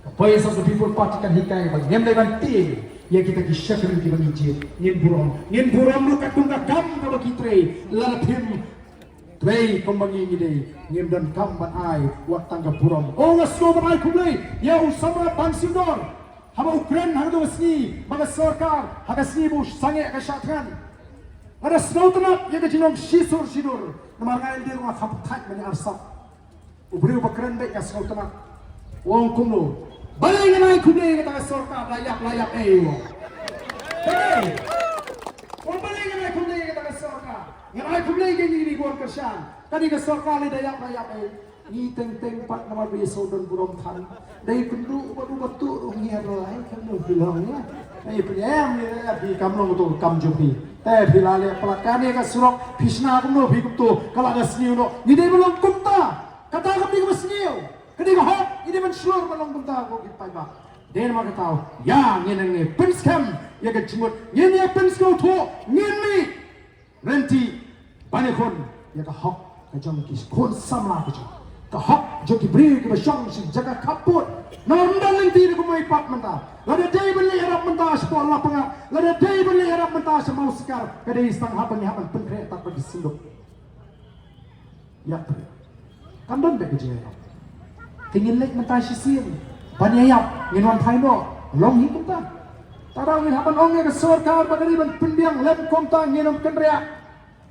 Ka Voice of the People Party kan hikai ba ngim dei ban tieng ïa kita ki shakri kiba ngi jied. Ngin burom, ngin burom ruh katkum ka kam kaba ki trei. Lada phim trei kumba ngi ngi dei, ngim donkam ban ai wat tang ka burom. Oh, nga sngewbha ban ai khublei ïa u samla Ban Siew Dor. Haba u kren ha katu ka sngi ba ka sorkar ha ka sngi ba u sangeh ka shah thngan, nga da sngewtynnat ïa ka jinglong shisur shidur. Namar nga ïa lade ruh nga kham thait mane arsap. U briew ba kren beit nga sngewtynnat. U ong kumno? Balei ngan ai khublei ïa kata ka sorkar, la ïap la ïap ei u ong. Balei? U ong balei ngan ai khublei ïa kata ka sorkar? Ngan ai khublei ïa kine ki bun kyrshan. Kane ka sorkar lei da ïap la ïap ei. Ngi teng teng pat namar ba ïa sawdong burom than. Dei kynduh bad u batu ruh ngi ïa, ai kynduh phi long ïa. Ai phi em ïa phi kam long to kam jong phi. Te phi la leh palat kane ka surok phi shna kumno phi kumto ka la da sniew noh. Ngi dei ba long kumta. Kata kam dei kaba sniew. Ka dei ka hok, ngi dei ban shlur ban long kumta ko ki paidbah. Dei namar kata ïa ngin nang ïa pynskhem ïa ka jingmut, ngin ïa pynsngewthuh, ngin mih lynti ban ïakhun ïa ka hok ka jong ki khun samla ka jong, ka hok jong ki briew kiba shong sha jaka khappud. Namar ym don lynti da kumno pat mynta. Lada dei ban leit ïarap mynta shapoh Lapangap, lada dei ban leit ïarap mynta sha Mawsikar, ka dei tang haba ngi hap ban pynkhreh tad bad ki synduk. Ïap. Kam don beit ka jingïap. Te ngin leit mynta shisien ban ïa ïap, ngin wan phai noh. Long hi kumta. Te lada ngin hap ban ong ïa ka sorkar ba ka dei ban pynbiang lem kumta, ngin ym kynriah.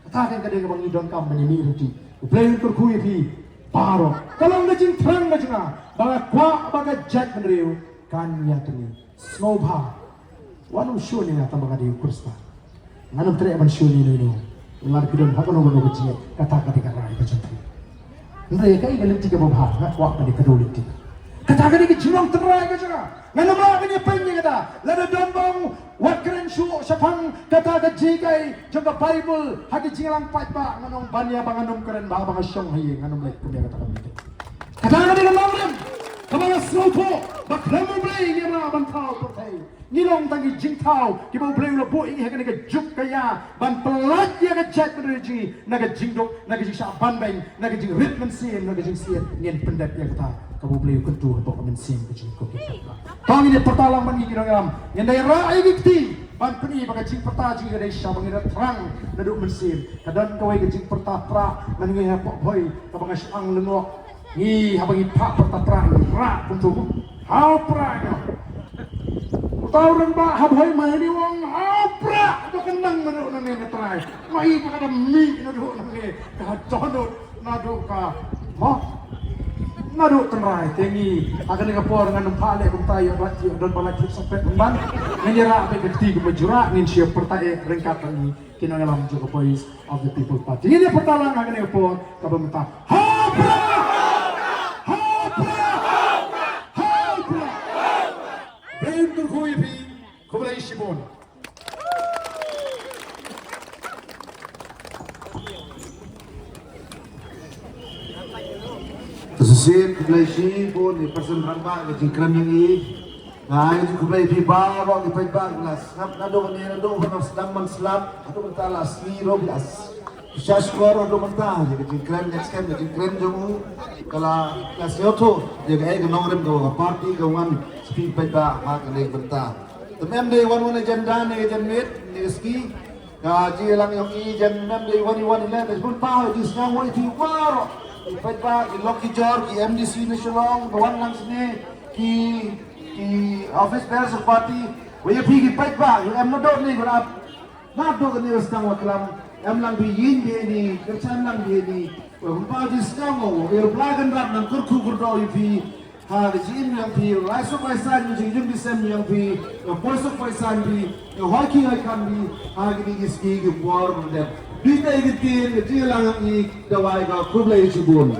Kata ka dei kaba ngi donkam ban ïa mih lynti. U Blei un kyrkhu ïa phi baroh. Ka long ka jingthrang ka jong nga ba nga kwah ba ka jaitbynriew kan ïa kane. Sngewbha. Wat nym shun ïa nga tang ba nga dei u Khristan. Ngan ym treh ban shun ïa ino ino. Lada phi don ha kano kano ka jingngeit, kata ka dei ka rai ka jong phi. Hynrei kaei ka lynti kaba bha, nga kwah ban ïa kdew lynti. Kata ka dei ka jinglong tynrai ka jong nga. Ngan ym lah ban ïa pyn ïa kata. Lada don ba ong wat kren shuh shaphang kata ka jinghikai jong ka Baibl ha ka jingïalang paidbah, ngan ong ban ïa ba ngan ym kren ba, ba nga shong ha ïing, ngan ym leit kum ïa kata ka meeting. Kata ka dei ka nongrim kaba nga sngewthuh ba khlem U Blei ngim lah ban thaw pyrthei. Ngi long tang ki jingthaw kiba U Blei u la buh ïa ngi ha kane ka juk ka ïa ban pyllait ïa ka jaitbynriew jong ngi na ka jingduk, na ka jingshah banbeiñ, na ka jingrit mynsiem, na ka jingsiat. Ngin pyndep ïa kata kaba U Blei u kyntu hapoh ka mynsiem ka jong ngi ko ki paidbah. To ngin ïa pyrta lang bad ngi ki nongïalam. Ngin da ïa rah ïa ki kti ban pyni ba ka jingpyrta jong ngi ka dei shisha ba ngi da thrang naduh mynsiem. Ka don kawei ka jingpyrta prah na ngi ha Poh Bhoi kaba nga shah lyngngoh. Ngi haba ngi phah pyrta prah ngi rah kumto mo. Haw prah ngi. Uta u rangbah ha Bhoi Mawhynñiewong haw prah, to ka nang naduh nangne nga trai. Nga i ba ka da mih naduh nangne ka dohnud naduh ka mo. Naduh tynrai te ngi ha kane ka por ngan ym phah leh kumta ïa ba ïa don ba la thip sopet ban. Ngin ïa rah beit ka kti kumba jurah ngin shu pyrta eh ryngkat bad ngi. Ki nongïalam jong ka Voice of the People Party. Ngin ïa pyrta lang ha kane ka por kaba mynta. Ha prah! Ha prah! Ha prah! Blei un kyrkhu ïa phi. Khublei shibun. Shisien khublei shibun ïa i President rangbah ka jingkren jong i. Nga ai ka jingkhublei ïa phi baroh ki paidbah ba la sngap naduh kane naduh ba nga sdang ban slap haduh mynta la sngi ruh phi la shah shkor haduh mynta ïa ka jingkren, next time ka jingkren jong u ka la, la sngewthuh ïa kaei ka nongrim kaba ka party ka wan sha phi paidbah ha kane ka bynta. Te mem dei wan wan agenda ne ka janmiet ne ka sngi. Ka jingïalang jong i jan mem dei wan i wan i leh, te bun paw i jingsngew wan i phi waroh. I paidbah, i lok i jor, ki M D C na Shillong, ka wan lang sne, ki, ki office bearers of party, wa ïa phi ki paidbah, ïa em naduh ne ka ap. Naduh kane ka sdang wa klam, em lang phi ïing bha ïa ni, kyrshan lang bha ïa ni. Wa bun paw i jingsngew wan, wa ïa phi la kan rap nang kyrkhu kyrdoh ïa phi. Ha ka jingim jong phi, lai suk lai saiñ jong jong ki sem jong phi, ka poi suk poi saiñ phi, ka hoi ki hoi kan phi, ha kine ki sngi ki por mynta. Phi te ki ktien ka jingïalang jong i, da wai ka khublei shibun.